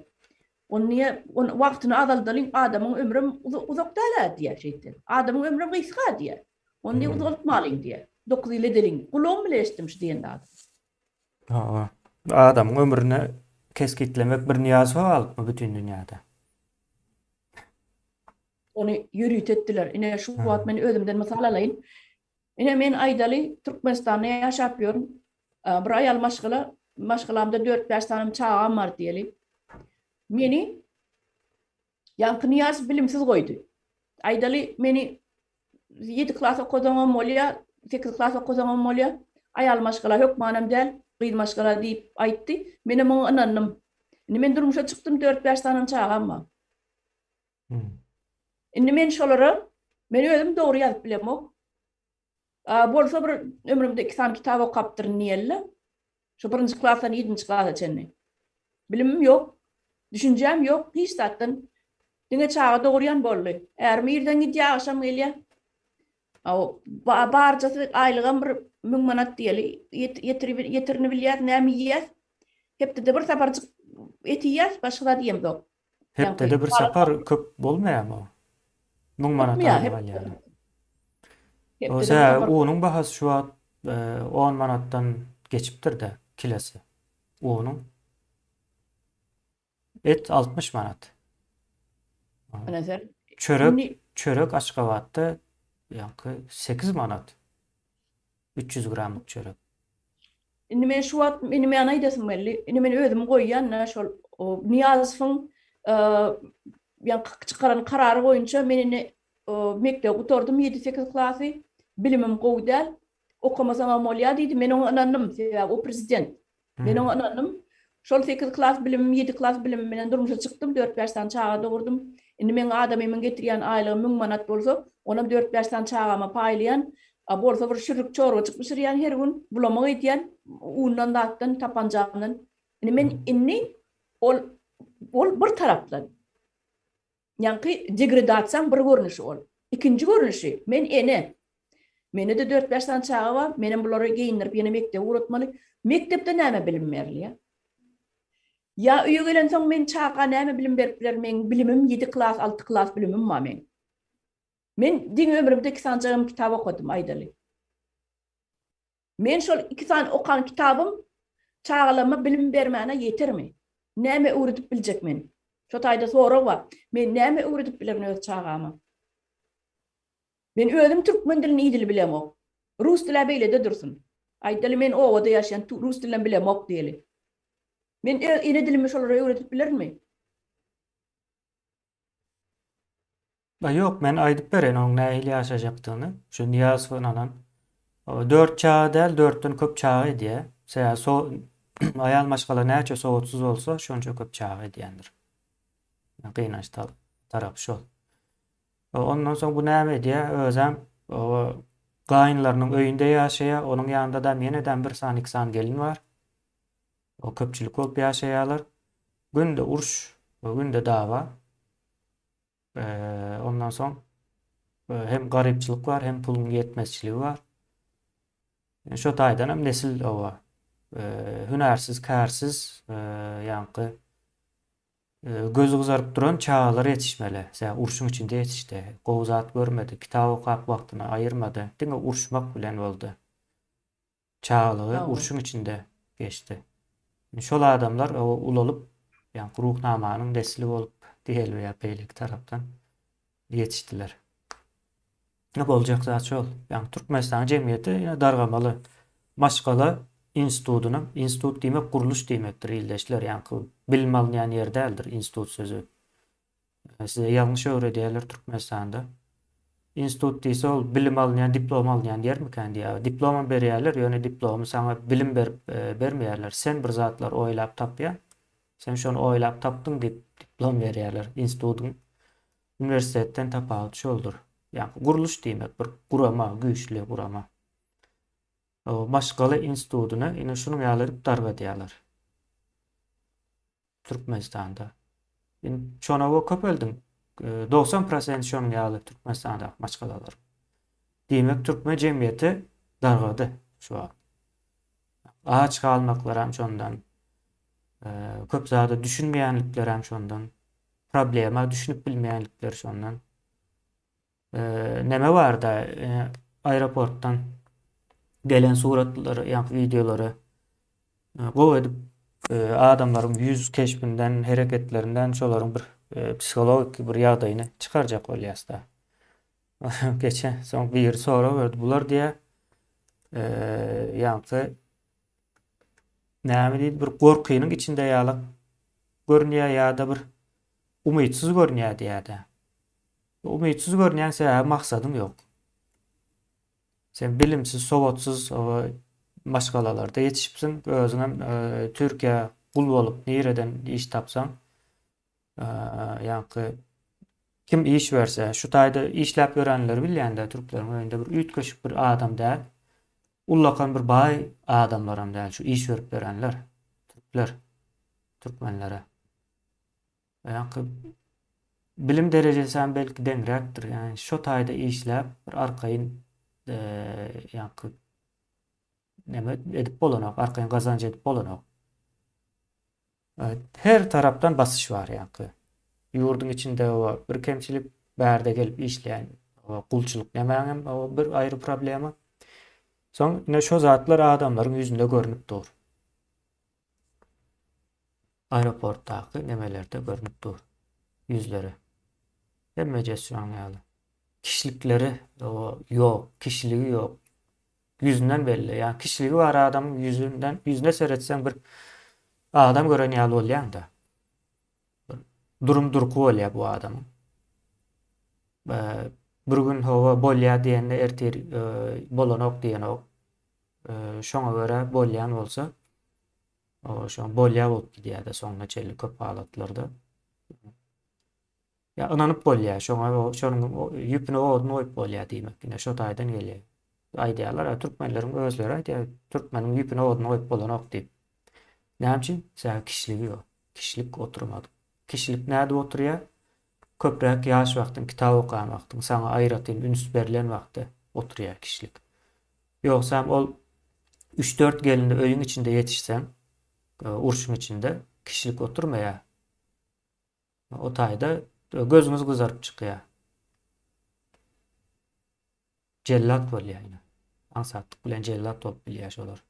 Ony diýýär, ony wagtyny azaldalyň, adamyň ömrem uzak däl-ä diýýär şeýtseň. Adamyň ömrem gysga diýýär. Ony diýýär, uzaltmalyň diýýär. Dokuz ýyl edeliň. Gulagym bile eşitdim şu diýen zady. Hawa. Adamyň ömrüni kesgitlemek bir Nyýazowa galypmy bütin dünýäde? Ony ýörite etdiler. Ine şu wagt men özümden mysal alaýyn. Ine men aýdaly Türkmenistanda ýaşap ýörün. Bir aýal maşgala, maşgalamda dört-bäş sany çagam bar diýeli. Meni Ýaňky Nyýazow bilimsiz goýdy. Aýdaly, meni ýedi klas okasaňam bolýar, sekiz klas okasaňam bolýar. Aýal maşgala hökmanam däl, gyz maşgala diýip aýtdy. Menem oňa ynandym. Indi men durmuşa çykdym, dört-bäş sanam çagam bar. Indi men şolara, men özüm dogry ýazyp bilemok. Bolsa bir ömrümde iki sany kitap okapdyryn diýeli. Şu birinji klasdan ýedinji klasa çenli. Bilimim ýok, düşünjäm ýok hiç zatdan. Diňe çaga dogurýan boldy. Ärim irden gidýär, agşam gelýär. Barjasy aýlygam bir müň manat diýeli. Ýetirini bilýäs, näme iýýäs. Hepdede bir saparjyk et iýýäs, başga zat iýemzok. Hepdede bir sapar köp bolmaýarmy o? Müň manat aýlyk alýar. O sebäbi unuň bahasy şu wagt 10 manatdan geçipdir-de kilosy. Unuň. Et 60 manat. Ine sen. Çörek, çörek Aşgabatda ýaňky 8 manat. 300 gramlyk çörek. Indi men şu wagt indi men aýdasym geldi. Indi men özümi goýýan da şol Nyýazowyň ýaňky çykaran karary boýunça men indi mekdebi gutardym ýedi-sekiz klasy. Bilimim gowy däl. Okamasaňam bolýar diýdi. Men oňa ynandym. Sebäbi o prezident. Men oňa ynandym. Şol sekiz klas bilimim, ýedi klas bilimim bilen durmuşa çykdym, dört-bäş sany çaga dogurdym. Indi meň adamymyň getirýän aýlygy müň manat bolsa, onam dört-bäş sany çagama paýlaýan. A bolsa bir şürrük çorbajyk bişirýän her gün, bulamak edýän, undan zatdan, tapanjamdan. Indi men indi ol ol bir tarapdan. Ýaňky degradasiýaň bir görnüşi ol. Ikinji görnüşi, men ene. Mende-de dört-bäş sany çaga bar, menem bulary geýindirip ýene mekdebe ugratmaly. Mekdepde näme bilim berilýär? Ýa öýe gelensoň men çaga näme bilim berip bilerin, meň bilimim ýedi klas, alty klas bilimim bar meň. Men diňe ömrümde iki sanjagam kitap okadym, aýdaly. Men şol iki sany okan kitabym çagalaryma bilim bermäne ýetermi? Näme öwredip biljek men? Şo taýda sorag bar. Men näme öwredip bilerin öz çagama? Men özüm türkmen dilini idili bilemok. Rus dil-ä beýlede dursun. Aýdaly men obada ýaşaýan rus dilinem bilemok diýeli. Men öz ene dilimi şolara öwredip bilerinmi? A ýok, men aýdyp bereýin onuň nähili ýaşajakdygyny. Şu Nyýazow ynanan. Dört çaga däl, dörtden köp çaga edýär. Sebäbi so aýal maşgala näçe sowatsyz bolsa, şonça köp çaga edýändir. Gynanç tarapy şol. Ondan soň bu näme edýär? Özem gaýynlarynyň öýünde ýaşaýar. Onuň ýanynda-da ýene-de bir sany, iki sany gelin bar. O köpçülik bolup ýaşaýarlar. Günde uruş, günde dawa. Ondan soň hem garypçylyk bar, hem puluň ýetmezçiligi bar. Şo taýdan hem nesil owa hünärsiz, kärsiz, ýaňky gözi gyzaryp duran çagalar ýetişmeli. Sebäbi urşuň içinde ýetişdi. Gowy zat görmedi, kitap okap wagtyny aýyrmady. Diňe uruşmak bilen boldy. Çagalygy urşuň içinde geçdi. Şol adamlar ulalyp, ýaňky Ruhnamanyň nesli bolup diýeli ýa beýleki tarapdan ýetişdiler. Ne boljak zat şol. Ýagny Türkmenistanyň jemgyýeti ýene dargamaly. Maşgala institutynyň, institut diýmek gurluş diýmekdir ildeşler, ýaňky bilim alynýan ýer däldir institut sözi. Size ýalňyş öwredýärler Türkmenistanda. Institut diýse ol bilim alynýan, diplom alynýan ýermikän diýýär. Diplomam berýärler, ýöne diplomy saňa bilim berip e, bermeýärler. Sen bir zatlar oýlap tapýaň. Sen şony oýlap tapdyň diýip diplom berýärler. Institutyň uniwersitetden tapawudy şoldur. Ýagny gurluş diýmek bir gurama, güýçli gurama. Maşgala institutyny ine şunuň ýaly edip dargadýarlar. Türkmenistanda. Indi şonawa köpeldiň. 90 prosent şonuň ýaly Türkmenistandaky maşgalalar. Diýmek türkmen jemgyýeti dargady şu wagt. Aç galmaklaram şondan. Köp zada düşünmeýänliklerem şondan. Problema düşünip bilmeýänlikleri şondan. Neme barda aeroportdan gelen suratlary, ýa wideolary gowy edip adamlaryň ýüz keşbinden, hereketlerinden şolaryň bir psihologik bir ýagdaýyny çykarjak bolýasda. Geçen soň biri sorag berdi. Bular diýä ýaňky näme diýdi bir gorkynyň içinde ýaly görünýär ýa-da bir umytsyz görünýär diýýär-de. Umytsyz görünýäň sebäbi maksadyň ýok. Sen bilimsiz, sowatsyz maşgalalarda ýetişipsiň. Özüňem Türkiýä gul bolup nireden iş tapsaň, ýaňky kim iş berse, şu taýda işläp ýörenleri bilýän-de türkleriň öýünde bir üýtgeşik bir adam däl. Ullakan bir baý adamlaram däl şu iş berip ýörenler, türkler, türkmenlere. Ýaňky bilim derejesi hem belki deňräkdir. Ýagny şo taýda işläp bir arkaýyn ýaňky näme edip bolanok, arkaýyn gazanç edip bolanok. Her tarapdan basyş bar ýaňky. Ýurduň içinde bir kemçilik, bärde gelip işleýän gulçulyk nämäňem bir aýry problema. Soň ine şo zatlar adamlaryň ýüzünde görnüp dur. Aeroportdaky nemelerde görnüp dur. Ýüzleri. Hemmejesi şonuň ýaly. Kişilikleri ýok, kişiligi ýok. Ýüzünden belli. Ýa kişiligi bar adamyň ýüzünden, ýüzüne seretseň bir adam gören ýaly bolýaň-da. Bir durum durky bolýar bu adamyň. Bir gün hawa bolýar diýende ertir bolanok diýenok. Şoňa görä bolýan bolsa Şoň bolýa bolup gidýär-de soňuna çenli köp halatlarda. Ýa ynanyp bolýar, şoňa şonuň ýüpüne odun goýup bolýar diýmek. Ine şo taýdan gelýär. Aýdýarlar, türkmenleriň özleri aýdýar, türkmeniň ýüpüne odun goýup bolanok diýip. Näme üçin? Sebäbi kişiligi ýok. Kişilik oturmadyk. Kişilik nädip oturýar? Köpräk ýaş wagtyň, kitap okan wagtyň, saňa aýratyn üns berlen wagtda oturýar kişilik. Ýogsam ol üç-dört gelinli öýüň içinde ýetişseň, urşuň içinde kişilik oturmaýar. O taýda gözüňiz gyzaryp çykýar. Jellat bolýar ine. Aňsatlyk bilen jellat bolup bilýär şolar.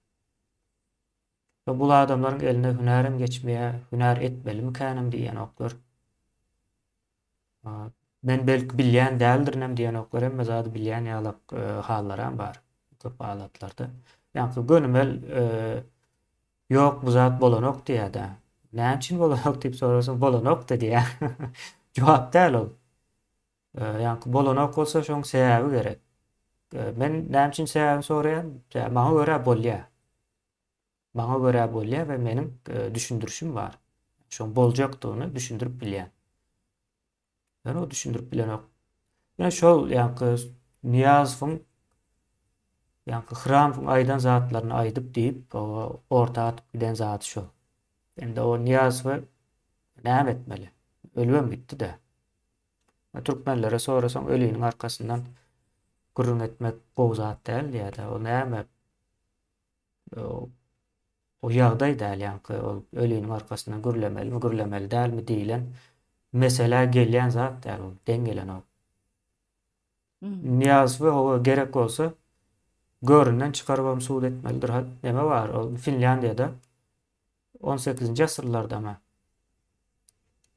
We bul adamlaryň eline hünärem geçmeýär, hünär etmelimikänem diýenoklar. Men belki bilýän däldirinem diýenoklar, hemme zady bilýän ýalak hallaram bar köp halatlarda. Ýaňky gönümel ýok bu zat bolanok diýýär-dä. Näme üçin bolanok diýip sorasaň, bolanok-da diýýär. Jogap däl ol. Ýaňky bolanok bolsa şoň sebäbi gerek. Men näme üçin sebäbini soraýan? Maňa görä bolýar. Maňa görä bolýar we meniň düşündirişim bar. Şoň boljakdygyny düşündirip bilýän. Ýöne o düşündirip bilenok. Ýöne şol ýaňky Nyýazowyň ýaňky Hramowyň aýdan zatlaryny aýdyp diýip, orta atyp giden zady şol. Indi o Nyýazowy näme etmeli? Ölübem gitdi-de. Türkmenlere sorasaň öliniň arkasyndan gürrüň etmek gowy zat däl diýýär-de. O näme? O ýagdaý däl ýaňky ol öliniň arkasyndan gürlemelimi, gürlemeli dälmi diýlen meselä gelýän zat däl ol, deň gelenok. Nyýazowy hawa gerek bolsa göründen çykarybam sud etmelidir. Neme bar ol Finlýandiýada 18-nji asyrlardamy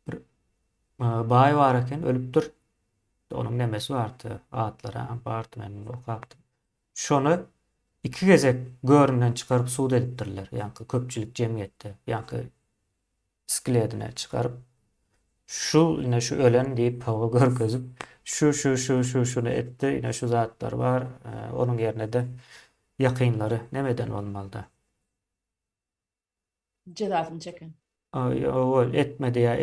bir baý bar eken ölüpdir. Onuň nemesi bardy, atlary bardy men okapdym. Şony iki gezek göründen çykaryp sud edipdirler, ýaňky köpçülik jemgyýetde, ýaňky skledine çykaryp, şu ine şu ölen diýip hawa görkezip, şu şu şu şu şuny etdi, ine şu zatlar bar, onuň ýerine-de ýakynlary neme eden bolmalyda. Jezasyny çeken. Ýok, etmedi ýa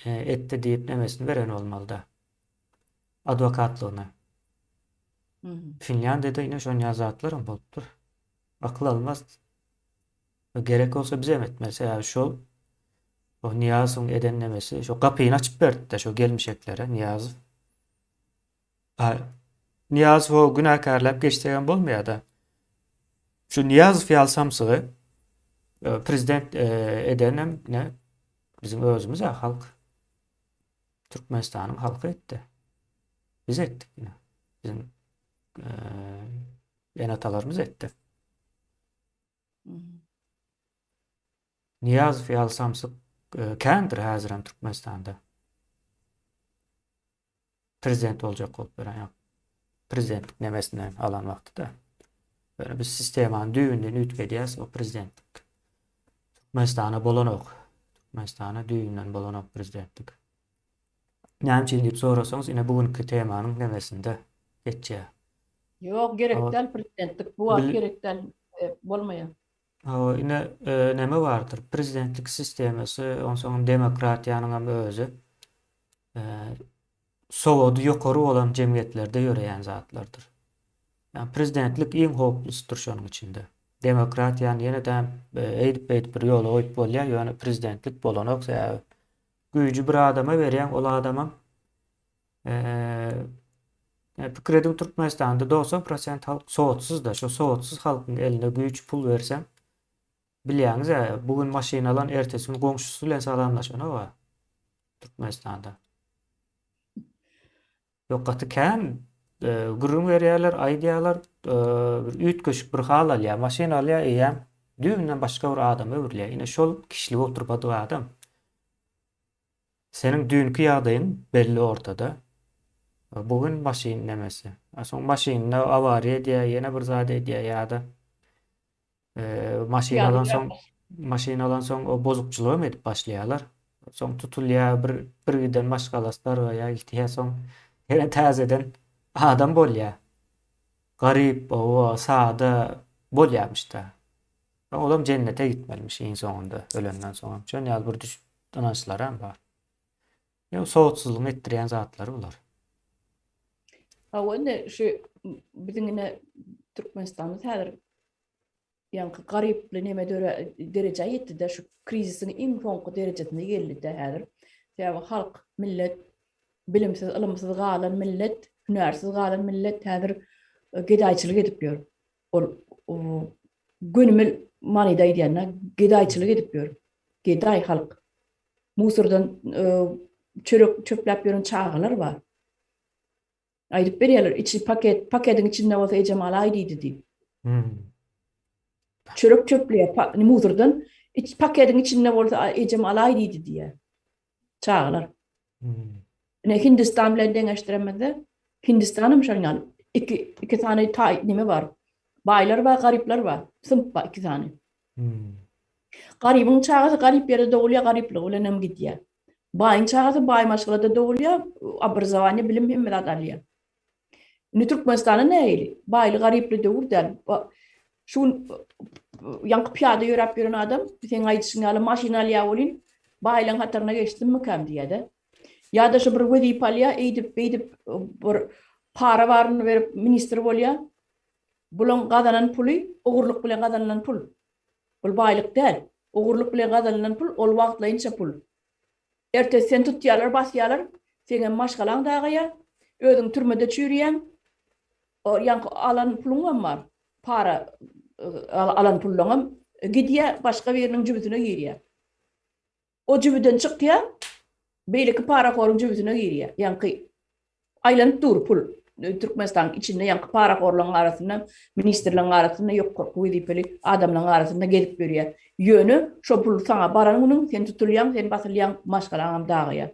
etdi diýip nemesini beren bolmalyda. Adwokatlygyny. Finlýandiýada ine şon ýaly zatlaram bolupdyr. Akyl almaz. Gerek bolsa bizem etmeli. Sebäbi şol o Nyýazowyň eden nemesi şo gapyny açyp berdi-de şo gelmişeklere Nyýazow. Nyýazowy günäkärläp geçsegem bolmaýar-da. Şu Nyýazow ýaly samsygy e, prezident e, edenem ne biziň özümiz-ä halk. Türkmenistanyň halky etdi. Biz etdik ine. Biziň e, ene-atalarymyz etdi. Nyýazow ýaly samsyk kändir häzirem Türkmenistanda. Prezident boljak bolup ýören ýok. Prezidentlik nemesini alan wagty-da. Ýöne biz sistemany düýbünden üýtgedýäs, o prezidentlik. Türkmenistana bolanok. Türkmenistana düýbünden bolanok prezidentlik. Näme üçin diýip sorasaňyz, ine bu günki temanyň nemesinde geçýär. Ýok, gerek däl prezidentlik. Bu wagt gerek däl, bolmaýar. Hawa, ine neme bardyr, prezidentlik sistemasy, onsoňam demokratiýanyňam özi sowady ýokary bolan jemgyýetlerde ýöreýän zatlardyr. Ýagny prezidentlik iň howplusydyr şonuň içinde. Demokratiýany ýene-de eýdip-beýdip bir ýola goýup bolýar, ýöne prezidentlik bolanok, sebäbi güýji bir adama berýäň, ol adamam pikir ediň Türkmenistanda 90 prosent halk sowatsyz-da, şo sowatsyz halkyň eline güýç, pul berseň, bilýäňiz-ä, bu gün maşyn alan ertesi gün goňşusy bilen salamlaşanok-a Türkmenistanda. Ýok, gaty kän gürrüň berýärler, aýdýarlar, bir üýtgeşik bir hal alýar, maşyn alýar, eýýäm düýbünden başga bir adama öwrülýär. Ine şol kişilige oturmadyk adam. Seniň düýnki ýagdaýyň belli ortada. Bu gün maşyn nemesi. Soň maşynyna awariýa edýär, ýene bir zat edýär ýa-da maşyn alansoň maşyn alansoň o bozukçylygam edip başlaýarlar. Soň tutulýar, bir bir giden maşgalasy dargaýar, gitýär, soň ýene täzeden adam bolýar. Garyp, owa, sada bolýarmyş-da. Olam jennete gitmelimiş iň soňunda, ölenden soňam. Şon ýaly bir düş ynançlaram bar. Ýa sowatsyzlygyň etdirýän zatlary bular. Hawa indi şu biziň ine Türkmenistanymyz häzir ýaňky garyply neme döre derejä ýetdi-de şu krizisiň iň soňky derejesine geldi-de häzir. Sebäbi halk, millet bilimsiz, ylymsyz galan millet, hünärsiz galan millet häzir e, gedaýçylyk edip ýör. Ol gönümel manyda aýdýanda gedaýçylyk edip ýör. Gedaý halk. Musurdan çörek çöpläp ýören çagalar bar. Aýdyp berýärler, içi paket, paketiň içinde bolsa ejem alaý diýdi diýip. Çörek çöpleýär muzurdan. Iç paketiň içinde bolsa ejem alaý diýdi diýýär. Çagalar. Ine Hindistan bilen deňeşdiremizde Hindistanam şonuň ýaly. Iki, iki sany taý neme bar. Baýlar bar, garyplar bar. Synp bar iki sany. Garybyň çagasy garyp ýerde dogulýar, garyplygy bilen hem gidýär. Baýyň çagasy baý maşgalada dogulýar, obrazowaniýe, bilim hemme zat alýar. Indi Türkmenistanda nähili? Baýly garyply döwür däl. Şu gün ýaňky pyýada ýöräp ýören adam seň aýdyşyň ýaly maşyn alýar welin, baýlaryň hataryna geçdimmikäm diýýär-de. Ýa-da şu bir wezipe alýar, eýdip, beýdip bir para baryny berip ministr bolýar. Bulaň gazanan puly ogurlyk bilen gazanylan pul. Ol baýlyk däl. Ogurlyk bilen gazanylan pul ol wagtlaýynça pul. Ertesi seni tutýarlar, basýarlar, seňem maşgalaň dagaýar, özüň türmede çüýrýäň. O ýaňky alan puluňam bar, para alan pullaňam gidýär, başga biriniň jübüsine girýär. O jübüden çykýar, beýleki parahoryň jübüsine girýär. Ýaňky aýlanyp dur pul. Türkmenistanyň içinde ýaňky parahorlaryň arasynda, ministrleriň arasynda, ýokarky wezipeli adamlaryň arasynda gezip ýörýär. Ýöne şo pul saňa baran günüň sen tutulýaň, sen basylýaň, maşgalaňam dagaýar.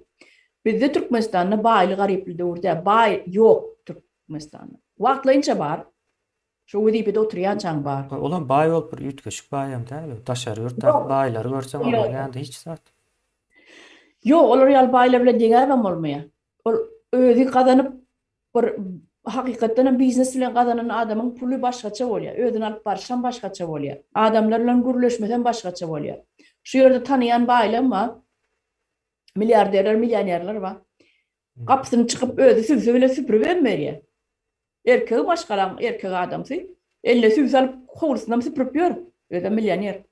Bizde Türkmenistanda baýly-garyply döwür däl. Baý ýok Türkmenistanda. Wagtlaýynça bar. Şo wezipede oturýançaň bar. Olam baý bolup bir üýtgeşik baýam däl. Daşary ýurtdaky baýlary görseň olaryň ýanynda hiç zat. Ýok, olar ýaly baýlar bilen deňäbem bolmaýar. Ol özi gazanyp bir hakykatdan hem biznes bilen gazanan adamyň puly başgaça bolýar. Özüni alyp barşam başgaça bolýar. Adamlar bilen gürleşmesem başgaça bolýar. Şu ýerde tanaýan baýlam bar. Milliarderler, millionerler bar. Gapysyny çykyp özi sübse bilen süpüribem berýär. Erkegi maşgalaň erkek adamsy eline sübse alyp howlusynam süpürip ýör. Özem millioner.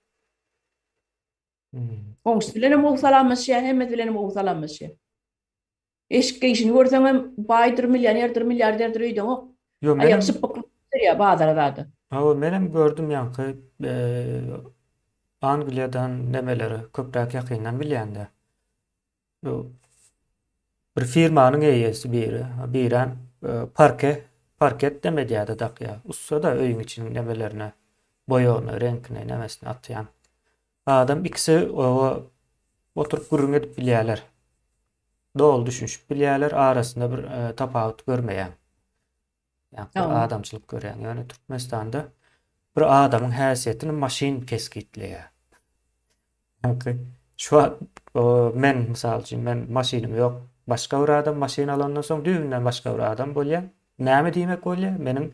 Goňşusy bilenem gowy salamlaşýar, hemmesi bilenem gowy salamlaşýar. Eşik geýşini görseňem baýdyr, millionerdir, milliarderdir öýdeňok. Ýok, menem Aýak şypbykly berýär bazara zada. Hawa, menem gördüm ýaňky Angliýadan nemeleri köpräk ýakyndan bilýän-de. Bir firmanyň eýesi biri, birem parke, parket neme edýär-de dakýar. Ussa-da öýüň içiniň nemelerine, boýagyny, reňkini, nemesini atýan. Adam ikisi oba oturyp gürrüň edip bilýärler. Doly düşünişip bilýärler, arasynda bir tapawut görmeýäň. Ýa bir adamçylyk görýäň. Ýöne Türkmenistanda bir adamyň häsiýetini maşyn kesgitleýär. Ýa şu wagt men mysal üçin men maşynym ýok. Başga bir adam maşyn alandan soň düýbünden başga bir adam bolýar. Näme diýmek bolýar? Meniň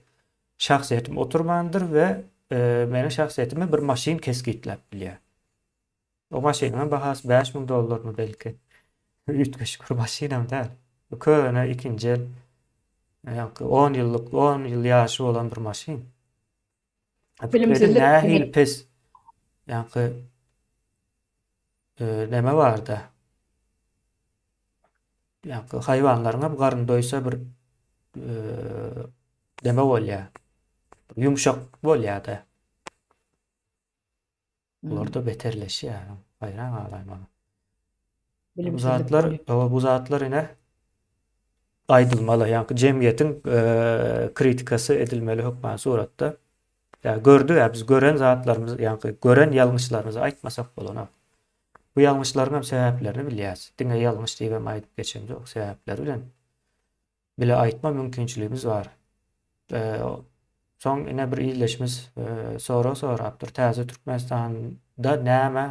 şahsyýetim oturmandyr we e, meniň şahsyýetimi bir maşyn kesgitläp bilýär. O maşynyň bahasy 5000 dollarmy belki. Üýtgeşik bir maşynam däl. Bu köne ikinji el ýaňky 10 ýyllyk, 10 ýyl ýaşy bolan bir maşyn. Bilimsizlik nähili pes ýaňky e, neme barda. Ýaňky haýwanlaryň hem garny doýsa bir e, neme bolýar. Ýumşak bolýar-da. Bular-da beterleşýär. Haýran galaýmaly. Bu zatlar, bu zatlar ine aýdylmaly. Ýagny jemgyýetiň e, kritikasy edilmeli hökman suratda. Ýa gördük ýa biz gören zatlarymyz, ýagny gören ýalňyşlarymyzy aýtmasak bolanok. Bu ýalňyşlaryň hem sebäplerini bilýäs. Diňe ýalňyş diýip hem aýdyp geçemzok, sebäpleri bilen. Bile aýtma mümkinçiligimiz bar. Soň ine bir ildeşimiz sorag sorapdyr. Täze Türkmenistanda näme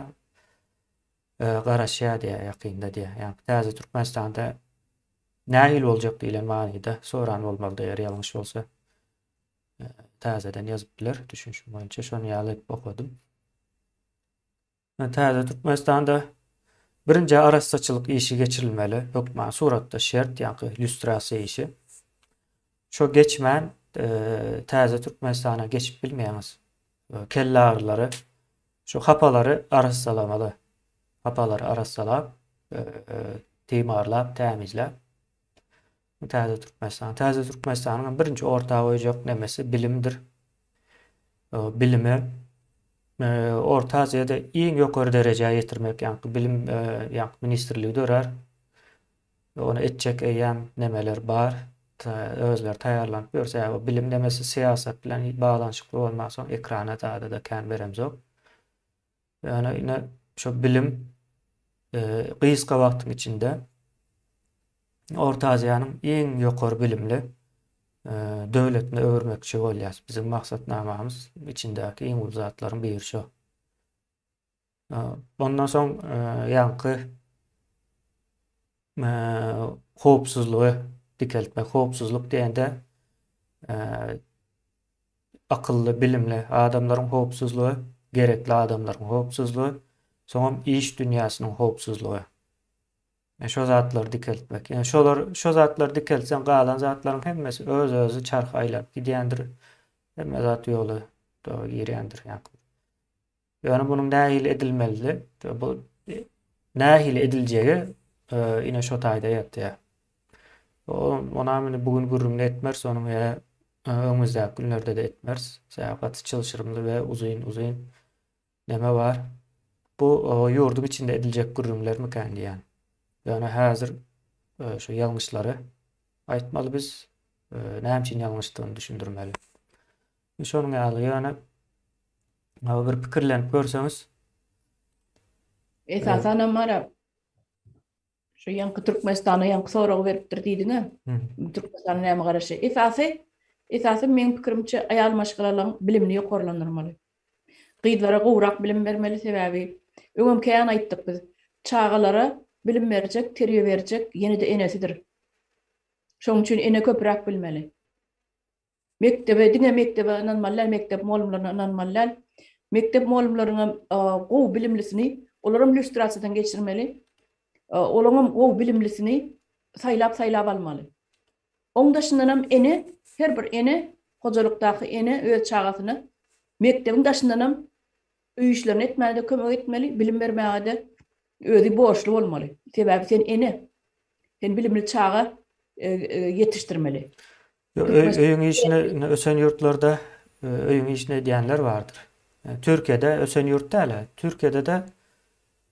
garaşýar diýýär ýakynda diýýär. Ýagny Täze Türkmenistanda nähili boljak diýlen manyda soran bolmalydy eger ýalňyş bolsa. Täzeden ýazyp biler düşünişim boýunça şony ýaly edip okadym. Täze Türkmenistanda birinji arassaçylyk işi geçirilmeli, hökman suratda şert, ýaňky lýustrasiýa işi. Şo geçmän e, Täze Türkmenistana geçip bilmeýäňiz. E, kelle agyrylary, şu hapalary arassalamaly. Hapalary arassalap, e, timarlap, tämizläp. Täze Türkmenistan. Täze Türkmenistanyň birinji orta goýjak nemesi bilimdir. Bilimi Orta Aziýada iň ýokary derejä ýetirmek, ýaňky bilim ýaňky ministrligi dörär. Ony etjek eýýäm nemeler bar. Özleri taýýarlanyp ýör. Sebäbi bilim demesi syýasat bilen baglanyşykly bolmansoň ekrana zada-da kän beremzok. Ýöne ine şo bilim gysga wagtyň içinde Orta Aziýanyň iň ýokary bilimli döwletine öwürmekçi bolýar. Biziň maksatnamamyz içindäki iň uly zatlaryň biri şo. Ondan soň ýaňky howpsuzlygy dikeltmek, howpsuzlyk diýende akylly, bilimli adamlaryň howpsuzlygy, gerekli adamlaryň howpsuzlygy, soňam iş dünýäsiniň howpsuzlygy. E, şo zatlary dikeltmek. Ýani şolar şo zatlary dikeltseň galan zatlaryň hemmesi öz-özi çarh aýlanyp gidýändir. Hemme zat ýola girýändir ýaňky. Ýöne munuň nähili edilmelidi? Bu nähili ediljegi e, ine şo taýda ýatýar. Ona indi bu gün gürrüňini etmeris, onuň ýa e, öňümizdäki günlerde-de etmeris. Sebäbi gaty çylşyrymly we uzyn-uzyn neme bar. Bu ýurduň içinde ediljek gürrüňlermikän diýýän. Ýöne häzir e, şu ýalňyşlary aýtmaly biz, näme üçin ýalňyşdygyny düşündirmeli. Şonuň ýaly ýöne bir pikirlenip görseňiz. Esasanam bara şu ýaňky Türkmenistana ýaňky soragy beripdir diýdiňä. Türkmenistana näme garaşýar? Esasy esasy meň pikirimçe aýal maşgalalaryň bilimini ýokarlandyrmaly. Gyzlara gowrak bilim bermeli sebäbi öňem kän aýtdyk biz. Çagalara bilim berjek, terbiýe berjek ýene-de enesidir. Şonuň üçin ene köpräk bilmeli. Mekdebe, diňe mekdebe ynanmaly däl, mekdep mugallymlaryna ynanmaly däl. Mekdep mugallymlarynyň hem gowy bilimlisini, olaram lýustrasiýadan geçirmeli. Olaryň hem gowy bilimlisini saýlap-saýlap almaly. Oň daşyndan hem ene, her bir ene, hojalykdaky ene öz çagasyna mekdebiň daşyndan hem öý işlerini etmäge-de kömek etmeli, bilim bermäge-de özi borçly bolmaly. Sebäbi sen ene, sen bilimli çaga ýetişdirmeli. Öýüň işini ösen ýurtlarda öýüň işini edýänler bardyr. Türkiýede ösen ýurt däl. Türkiýede-de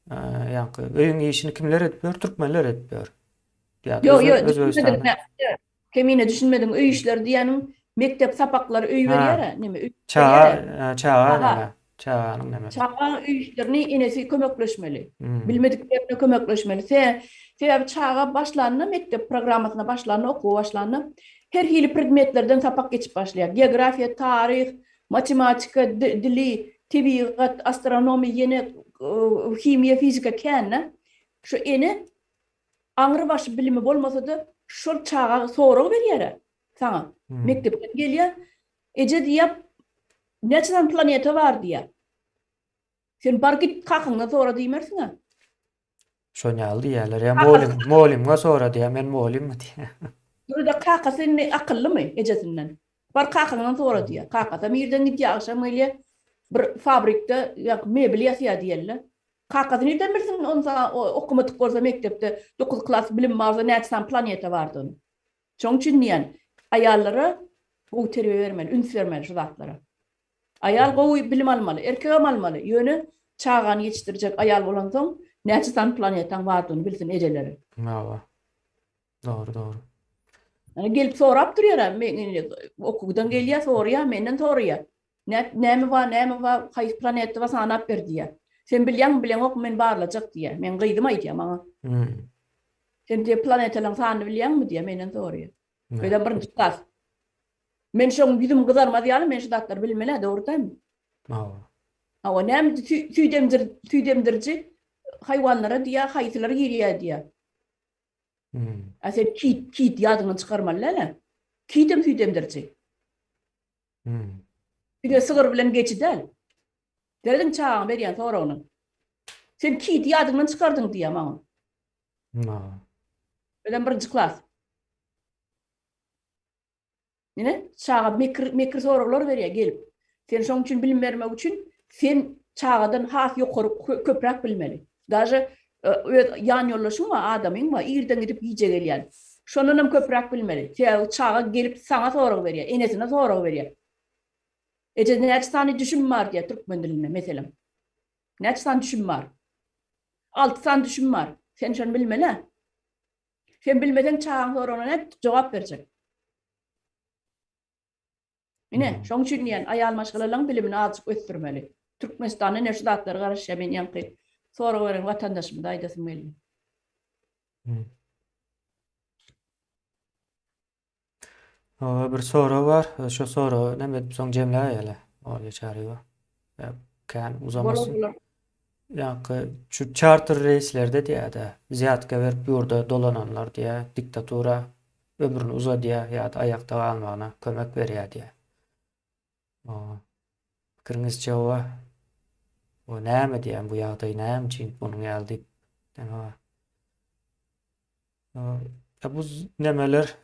ýaňky öýüň işini kimler edip ýör? Türkmenler edip ýör. Ýok, ýok, düşünmedim. Kemine düşünmediň. Öý işleri diýýäniň mekdep sapaklary öý berýär-ä, neme? Çaga, çaga neme? Çaganyň neme? Çaga öý işlerini enesi kömekleşmeli. Bilmediklerine kömekleşmeli. Se, sebäbi çaga başlanda mekdep programmasyna başlanda, okuwa başlanda her hili predmetlerden sapak geçip başlaýar. Geografiýa, taryh, matematika, dili, tebigat, astronomiýa, ýene himiýa, fizika kän-de. Şu ene aňry başy bilimi bolmasa-da şol çaga sorag berýär-ä saňa. Mekdepden gelýär, eje diýýär, Näçe sany planeta bar diýýär. Sen bar git kakaňdan sora diýmersiň-ä. Şon ýaly diýýärler. Ýa molim, molimňe sora diýýär, men molimmi diýýär. Dur-da kakasy indi akyllymy ejesinden? Bar kakaňdan sora diýýär. Kakasam irden gidýär, agşam gelýär. Bir fabrikde ýa mebel ýasýar diýeli. Kakasy nirden bilsin ony saňa okamadyk bolsa mekdepde dokuz klas bilim bar bolsa näçe sany planeta bardygyny. Şoň üçin diýýän, aýallara gowy terbiýe bermeli, üns bermeli şu zatlara. Aýal gowy bilim almaly, erkegem almaly, ýöne çagany ýetişdirjek aýal bolansoň, näçe sany planetaň bardygyny bilsin ejeleri. Hawa. Dogry, dogry. Ýani gelip sorap durýar-a, men indi okuwdan gelýär, soraýar, menden soraýar. Näme bar, näme bar, haýsy planeta bar sanap ber diýýär. Sen bilýäňmi, bileňokmy, men barlajak diýýär. Meň gyzym aýdýar maňa. Sen diýýär, planetalaryň sanyny bilýäňmi diýýär, menden soraýar. Özem birinji klas. Men şoň ýüzüm gyzarmaz ýaly men şu zatlary bilmeli-ä, dogry dälmi? Hawa. Hawa, näme süýt emdir, süýt emdiriji haýwanlara diýýär, haýsylar girýär diýýär. A sen kit, kit ýadyňdan çykarmaly däl-ä. Kitem süýt emdiriji. Diňe sygyr bilen geçi däl. Serediň çagaň berýän soragyna. Sen kiti ýadyňdan çykardyň diýýär maňa. Özem birinji klas. Ine, çaga mekir, mekir soraglar berýär gelip. Sen şoň üçin bilim bermek üçin sen çagadan has ýokary köpräk bilmeli. Daže öz ýan ýoldaşyň bar, adamyň bar, irden gidip gije gelýän. Şondan hem köpräk bilmeli. Sebäbi çaga gelip saňa sorag berýär, enesine sorag berýär. Eje näçe sany düşüm bar diýýär türkmen dilinde meselem. Näçe sany düşüm bar? 6 sany düşüm bar. Sen şony bilmeli. Sen bilmeseň çagaň soragyna nädip jogap berjek? Ine, şoň üçin diýýän, aýal maşgalalaň bilimini azjyk ösdürmeli. Türkmenistanda ine şu zatlar garaşýar, men ýaňky sorag beren watandaşymyza aýdasym geldi. Hawa, bir sorag bar. Şo soragy näme edip soň jemläýeli. Olýa Çaryýewa. Kän uzamasyn. Bolar, bolar. Ýaňky şu çarter reýslerde diýýär-de, wzýatka berip ýurda dolananlar diýýär, diktatura ömrüni uzadýar ýa-da aýakda galmagyna kömek berýär diýýär. Pikiriňizçe oba o näme diýýän bu ýagdaý näme üçin bunuň ýaly diýip näme bar? Bu nemeler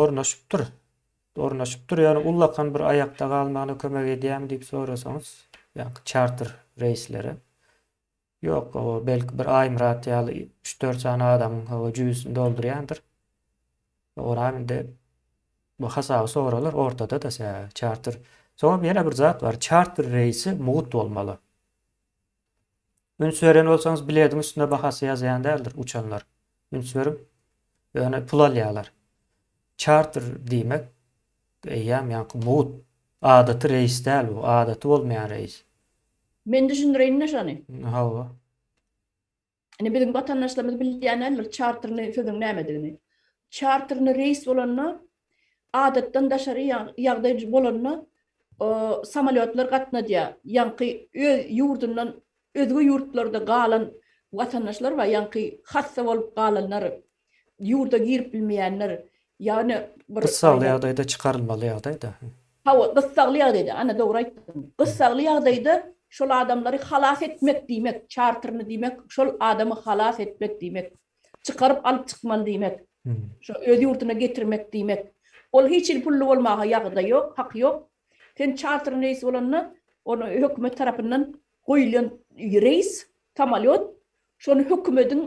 ornaşypdyr. Ornaşypdyr, ýöne ullakan bir aýakda galmagyna kömek edýärmi diýip sorasaňyz, ýaňky çarter reýsleri. Ýok, o belki bir Aýmyrat ýaly üç-dört sany adamyň hawa jübüsini doldurýandyr. Oram indi bu hasaby soralar ortada-da sebäbi çarter. Soňam ýene bir zat bar, çarter reýsi mugt bolmaly. Üns beren bolsaňyz bilediň üstünde bahasy ýazýan däldir uçanlar. Üns beriň. Ýöne pul alýarlar. Çarter diýmek eýýäm ýaňky mugt adaty reýs däl bu. Adaty bolmaýan reýs. Men düşündireýin-de şony. Hawa. Indi biziň watandaşlarymyz bilýän däldir çarterny sözüň nämedigini. Çarterny reýs bolanda adatdan daşary ýagdaý bolanda samolýotlar gatnadýar. Ýaňky öz ýurdundan özge ýurtlarda galan watandaşlar bar, ýaňky hassa bolup galanlar, ýurda girip bilmeýänler, ýagny bir Gyssagly ýagdaýda çykarylmaly ýagdaýda. Hawa, gyssagly ýagdaýda, ana dogry aýtdyň. Gyssagly ýagdaýda şol adamlary halas etmek diýmek, çarterny diýmek, şol adamy halas etmek diýmek. Çykaryp alyp çykmaly diýmek. Şo öz ýurduna getirmek diýmek. Ol hiç hili pully bolmaga ýagdaýy ýok, haky ýok. Sen çarterny reýs bolanda, ony hökümet tarapyndan goýulýan reýs, samolýot, Şony hökümediň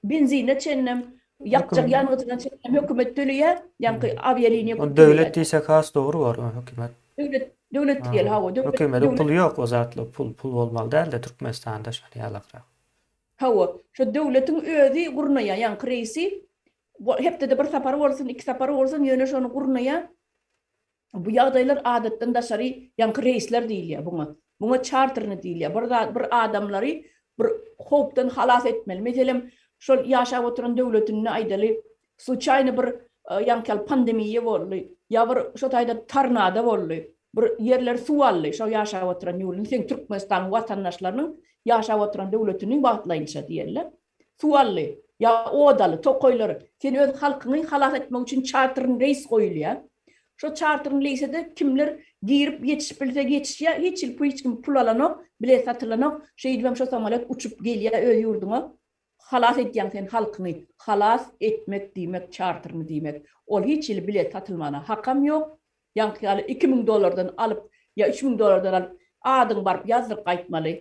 benzinine çenlem, ýakjak ýangyjyna çenlem hökümet töleýär, ýaňky awialiniýa Ony döwlet diýsek has dogry bolar, ony hökümet. Döwlet, döwlet diýeli, hawa, döwlet. Hökümediň puly ýok, o zatlar pul, pul bolmaly däl-de Türkmenistanda şony ýalakrak. Hawa, şo döwletiň özi gurnaýar ýaňky reýsi. Hepdede bir sapar bolsun, iki sapar bolsun, ýöne şony gurnaýar. Bu ýagdaýlar adatdan daşary ýaňky reýsler diýilýär buňa. Buňa çarterny diýilýär. Bir zat bir adamlary bir howpdan halas etmeli. Meselem, şol ýaşap oturan döwletinde aýdaly, sluçaýny bir ýaňky ýaly pandemiýa boldy, ýa bir şo taýda tornado boldy, bir ýerleri suw aldy, şo ýaşap oturan ýurduny, seň Türkmenistanyň watandaşlarynyň ýaşap oturan döwletini wagtlaýynça diýeli. Suw aldy, ýa ot aldy, tokaýlary. Sen öz halkyňy halas etmek üçin çarterny reýs goýulýar. Şo çarterny reýse-de kimler girip ýetişip bilse ýetişýär, hiç hili hiç kim pul alanok, bilet satylanok. Şeýdibem şo samolýot uçup gelýär öz ýurduňa. Halas edýäň sen halkyňy. Halas etmek diýmek çarterny diýmek. Ol hiç hili bilet satylmana hakam ýok. Ýaňky ýaly 2000 dollardan alyp ýa 3000 dollardan alyp adyňy baryp ýazdyryp gaýtmaly.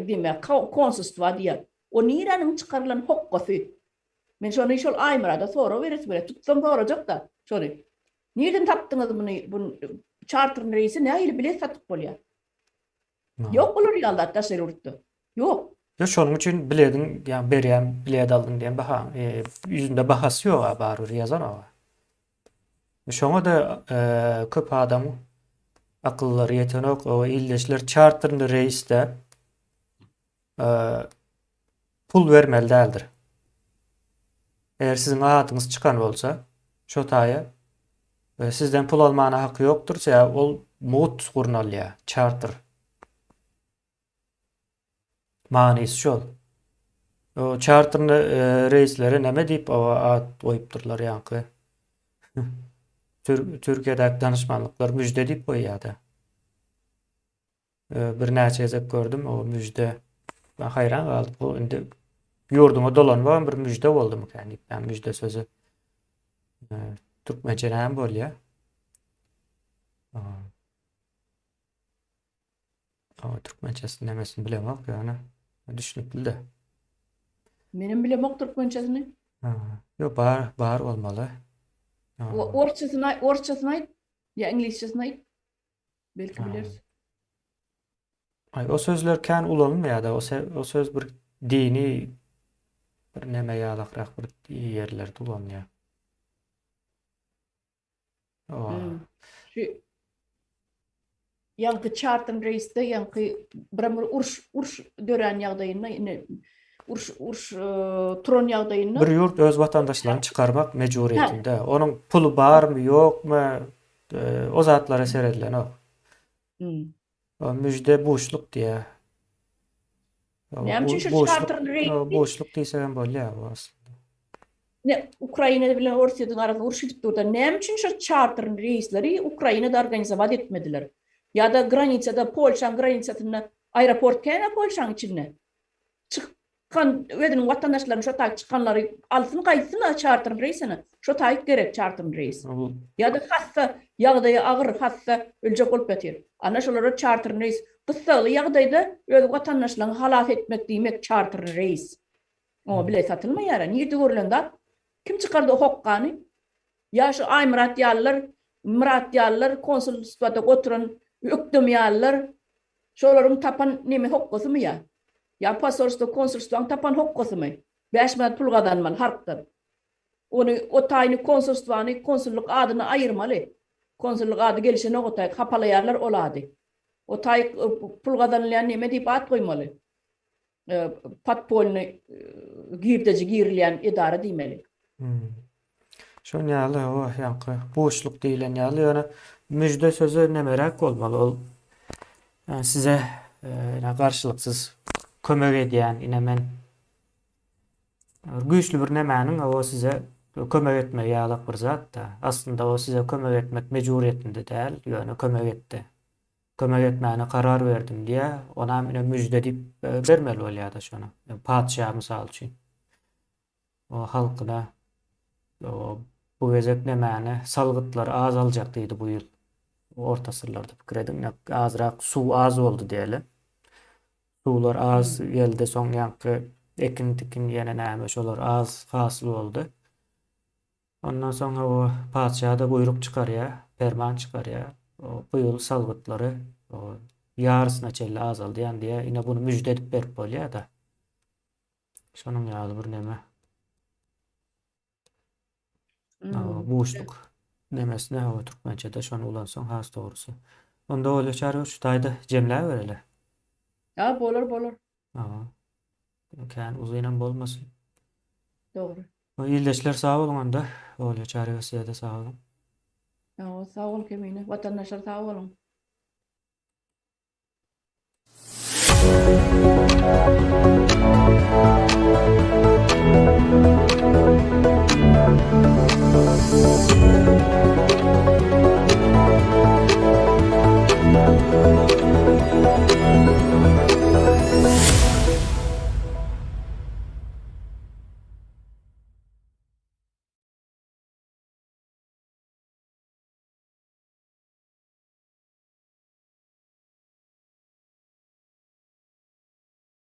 Diýmek, konsulstwa diýýär. O niräniň çykarylan hokgasy? Men şony şol Aýmyrada sorag beresim gelýär. Tutsam sorajak-da şony. Nirden tapdyňyz muny, bu çarterny reýsi nähili bilet satyp bolýar? Ýok olar ýaly zat daşary ýurtda. Ýok. Ýok, şonuň üçin bilediň, ýa berýän bilet aldyň diýen baha, ýüzünde bahasy ýok-a barybir ýazanok-a. Şoňa-da köp adam akyllary ýetenok. O ildeşler çarterli reýsde pul bermeli däldir. Eger siziň adyňyz çykan bolsa, şo taýa sizden pul almana haky ýokdur, sebäbi ol mugt gurnalýar, çarter. Manysy şol. O çarterli e, reýslere näme diýip o at goýupdyrlar ýaňky. Tür Türkiýedäki danyşmanlyklar müjde diýip goýýar-da. E, birnäçe gezek gördüm o müjde. Ben haýran galdym. Bu indi ýurduňa dolanmagam bir müjde boldumyka diýip, yani müjde sözü e, türkmençe näme bolýar? Ama türkmençesini nemesini bilemok ýöne düşnükli-de. Menem bilemok türkmençesini. Ha, ýok bar bar bolmaly. Orsçasyny orsçasyny aýt ýa iňlisçesini aýt. Belki bileris. Aý o sözler kän ulanylmaýar-da o o söz bir dini bir neme ýalakrak bir ýerlerde ulanylýar. Şu. Ýaňky çarter reýsde ýaňky birem bir uruş uruş dörän ýagdaýynda indi uruş uruş turan ýagdaýynda Bir ýurt öz watandaşlaryny çykarmak mejburyýetinde. Onuň puly barmy, ýokmy, o zatlara seredilenok. O müjde buşluk diýýär. Näme üçin şu çarter reýsi? Buşluk diýsegem bolýar bu aslynda. Ne Ukraina bilen Orsýetiň arasynda uruş gidip durda näme üçin şu çarter reýsleri Ukrainada organizowat etmediler? Ýa-da granisada Polşaň granisasynda aeroport kän-ä Polşaň içinde. Çykan özüniň watandaşlaryny şo taýyk çykanlary alsyn gaýtsyn-a çarter reýsine. Şo taýyk gerek çarter reýs. Ýa-da hassa ýagdaýy agyr hassa öljek bolup ýatyr. Ana şolara çarter reýs gyssagly ýagdaýda öz watandaşlaryňy halas etmek diýmek çarter reýs. Oňa bilet satylmaýar-a. Nirde görlen zat? Kim çykardy o hokgany? Ýa şu Aýmyrat ýalylar, Myrat ýalylar, konsulstwada oturan Ökdem ýalylar, şolaryň tapan neme hokgasymy ýa? Ýa posolstwo, konsulstwaň tapan hokgasymy? Bäş manat pul gazanmaly halkdan. Ony, o taýyny konsulstwany, konsullyk adyny aýyrmaly. Konsullyk ady gelişenok o taýyk, hapalaýarlar ol ady. O taýyk pul gazanylýan neme diýip at goýmaly. Podpolny girdeji girilýän edara diýmeli. Şon ýaly hawa ýaňky buşluk diýlen ýaly ýöne müjde sözi nemeräk bolmaly ol size ine garşylyksyz kömek edýän ine men güýçli bir nemäniň hawa size kömek etmegi ýalak bir zatda aslynda o size kömek etmek mejburyýetinde däl ýöne kömek etdi. Kömek etmäne karar berdim diýýär. Onam ine müjde diýip bermeli bolýar-da şony. Patyşa mysal üçin. O halkyna bu gezek nemäni salgytlary az aljak diýdi bu ýyl. Orta asyrlarda pikir ediň, azrak suw az boldy diýeli. Suwlar az geldi, soň ýaňky ekin-tikin ýene näme şolar az hasyl boldy. Ondan soň hawa, patyşa-da buýruk çykarýar, perman çykarýar. Bu ýyl salgytlary ýarysyna çenli azaldýan diýýär. Ine buny müjde edip berip bolýar-da. Şonuň ýaly bir neme. Buşluk nemesine hawa türkmençede şony ulansaň has dogrusy. Onda bolýa çarwa şu taýda jemläbereli. Ha, bolar, bolar. Hawa. Kän uzynam bolmasyn. Dogry. Ildeşler sag boluň onda. Olýa Çaryýewa sizede sag boluň. Sag bol Kemine. Watandaşlar sag boluň.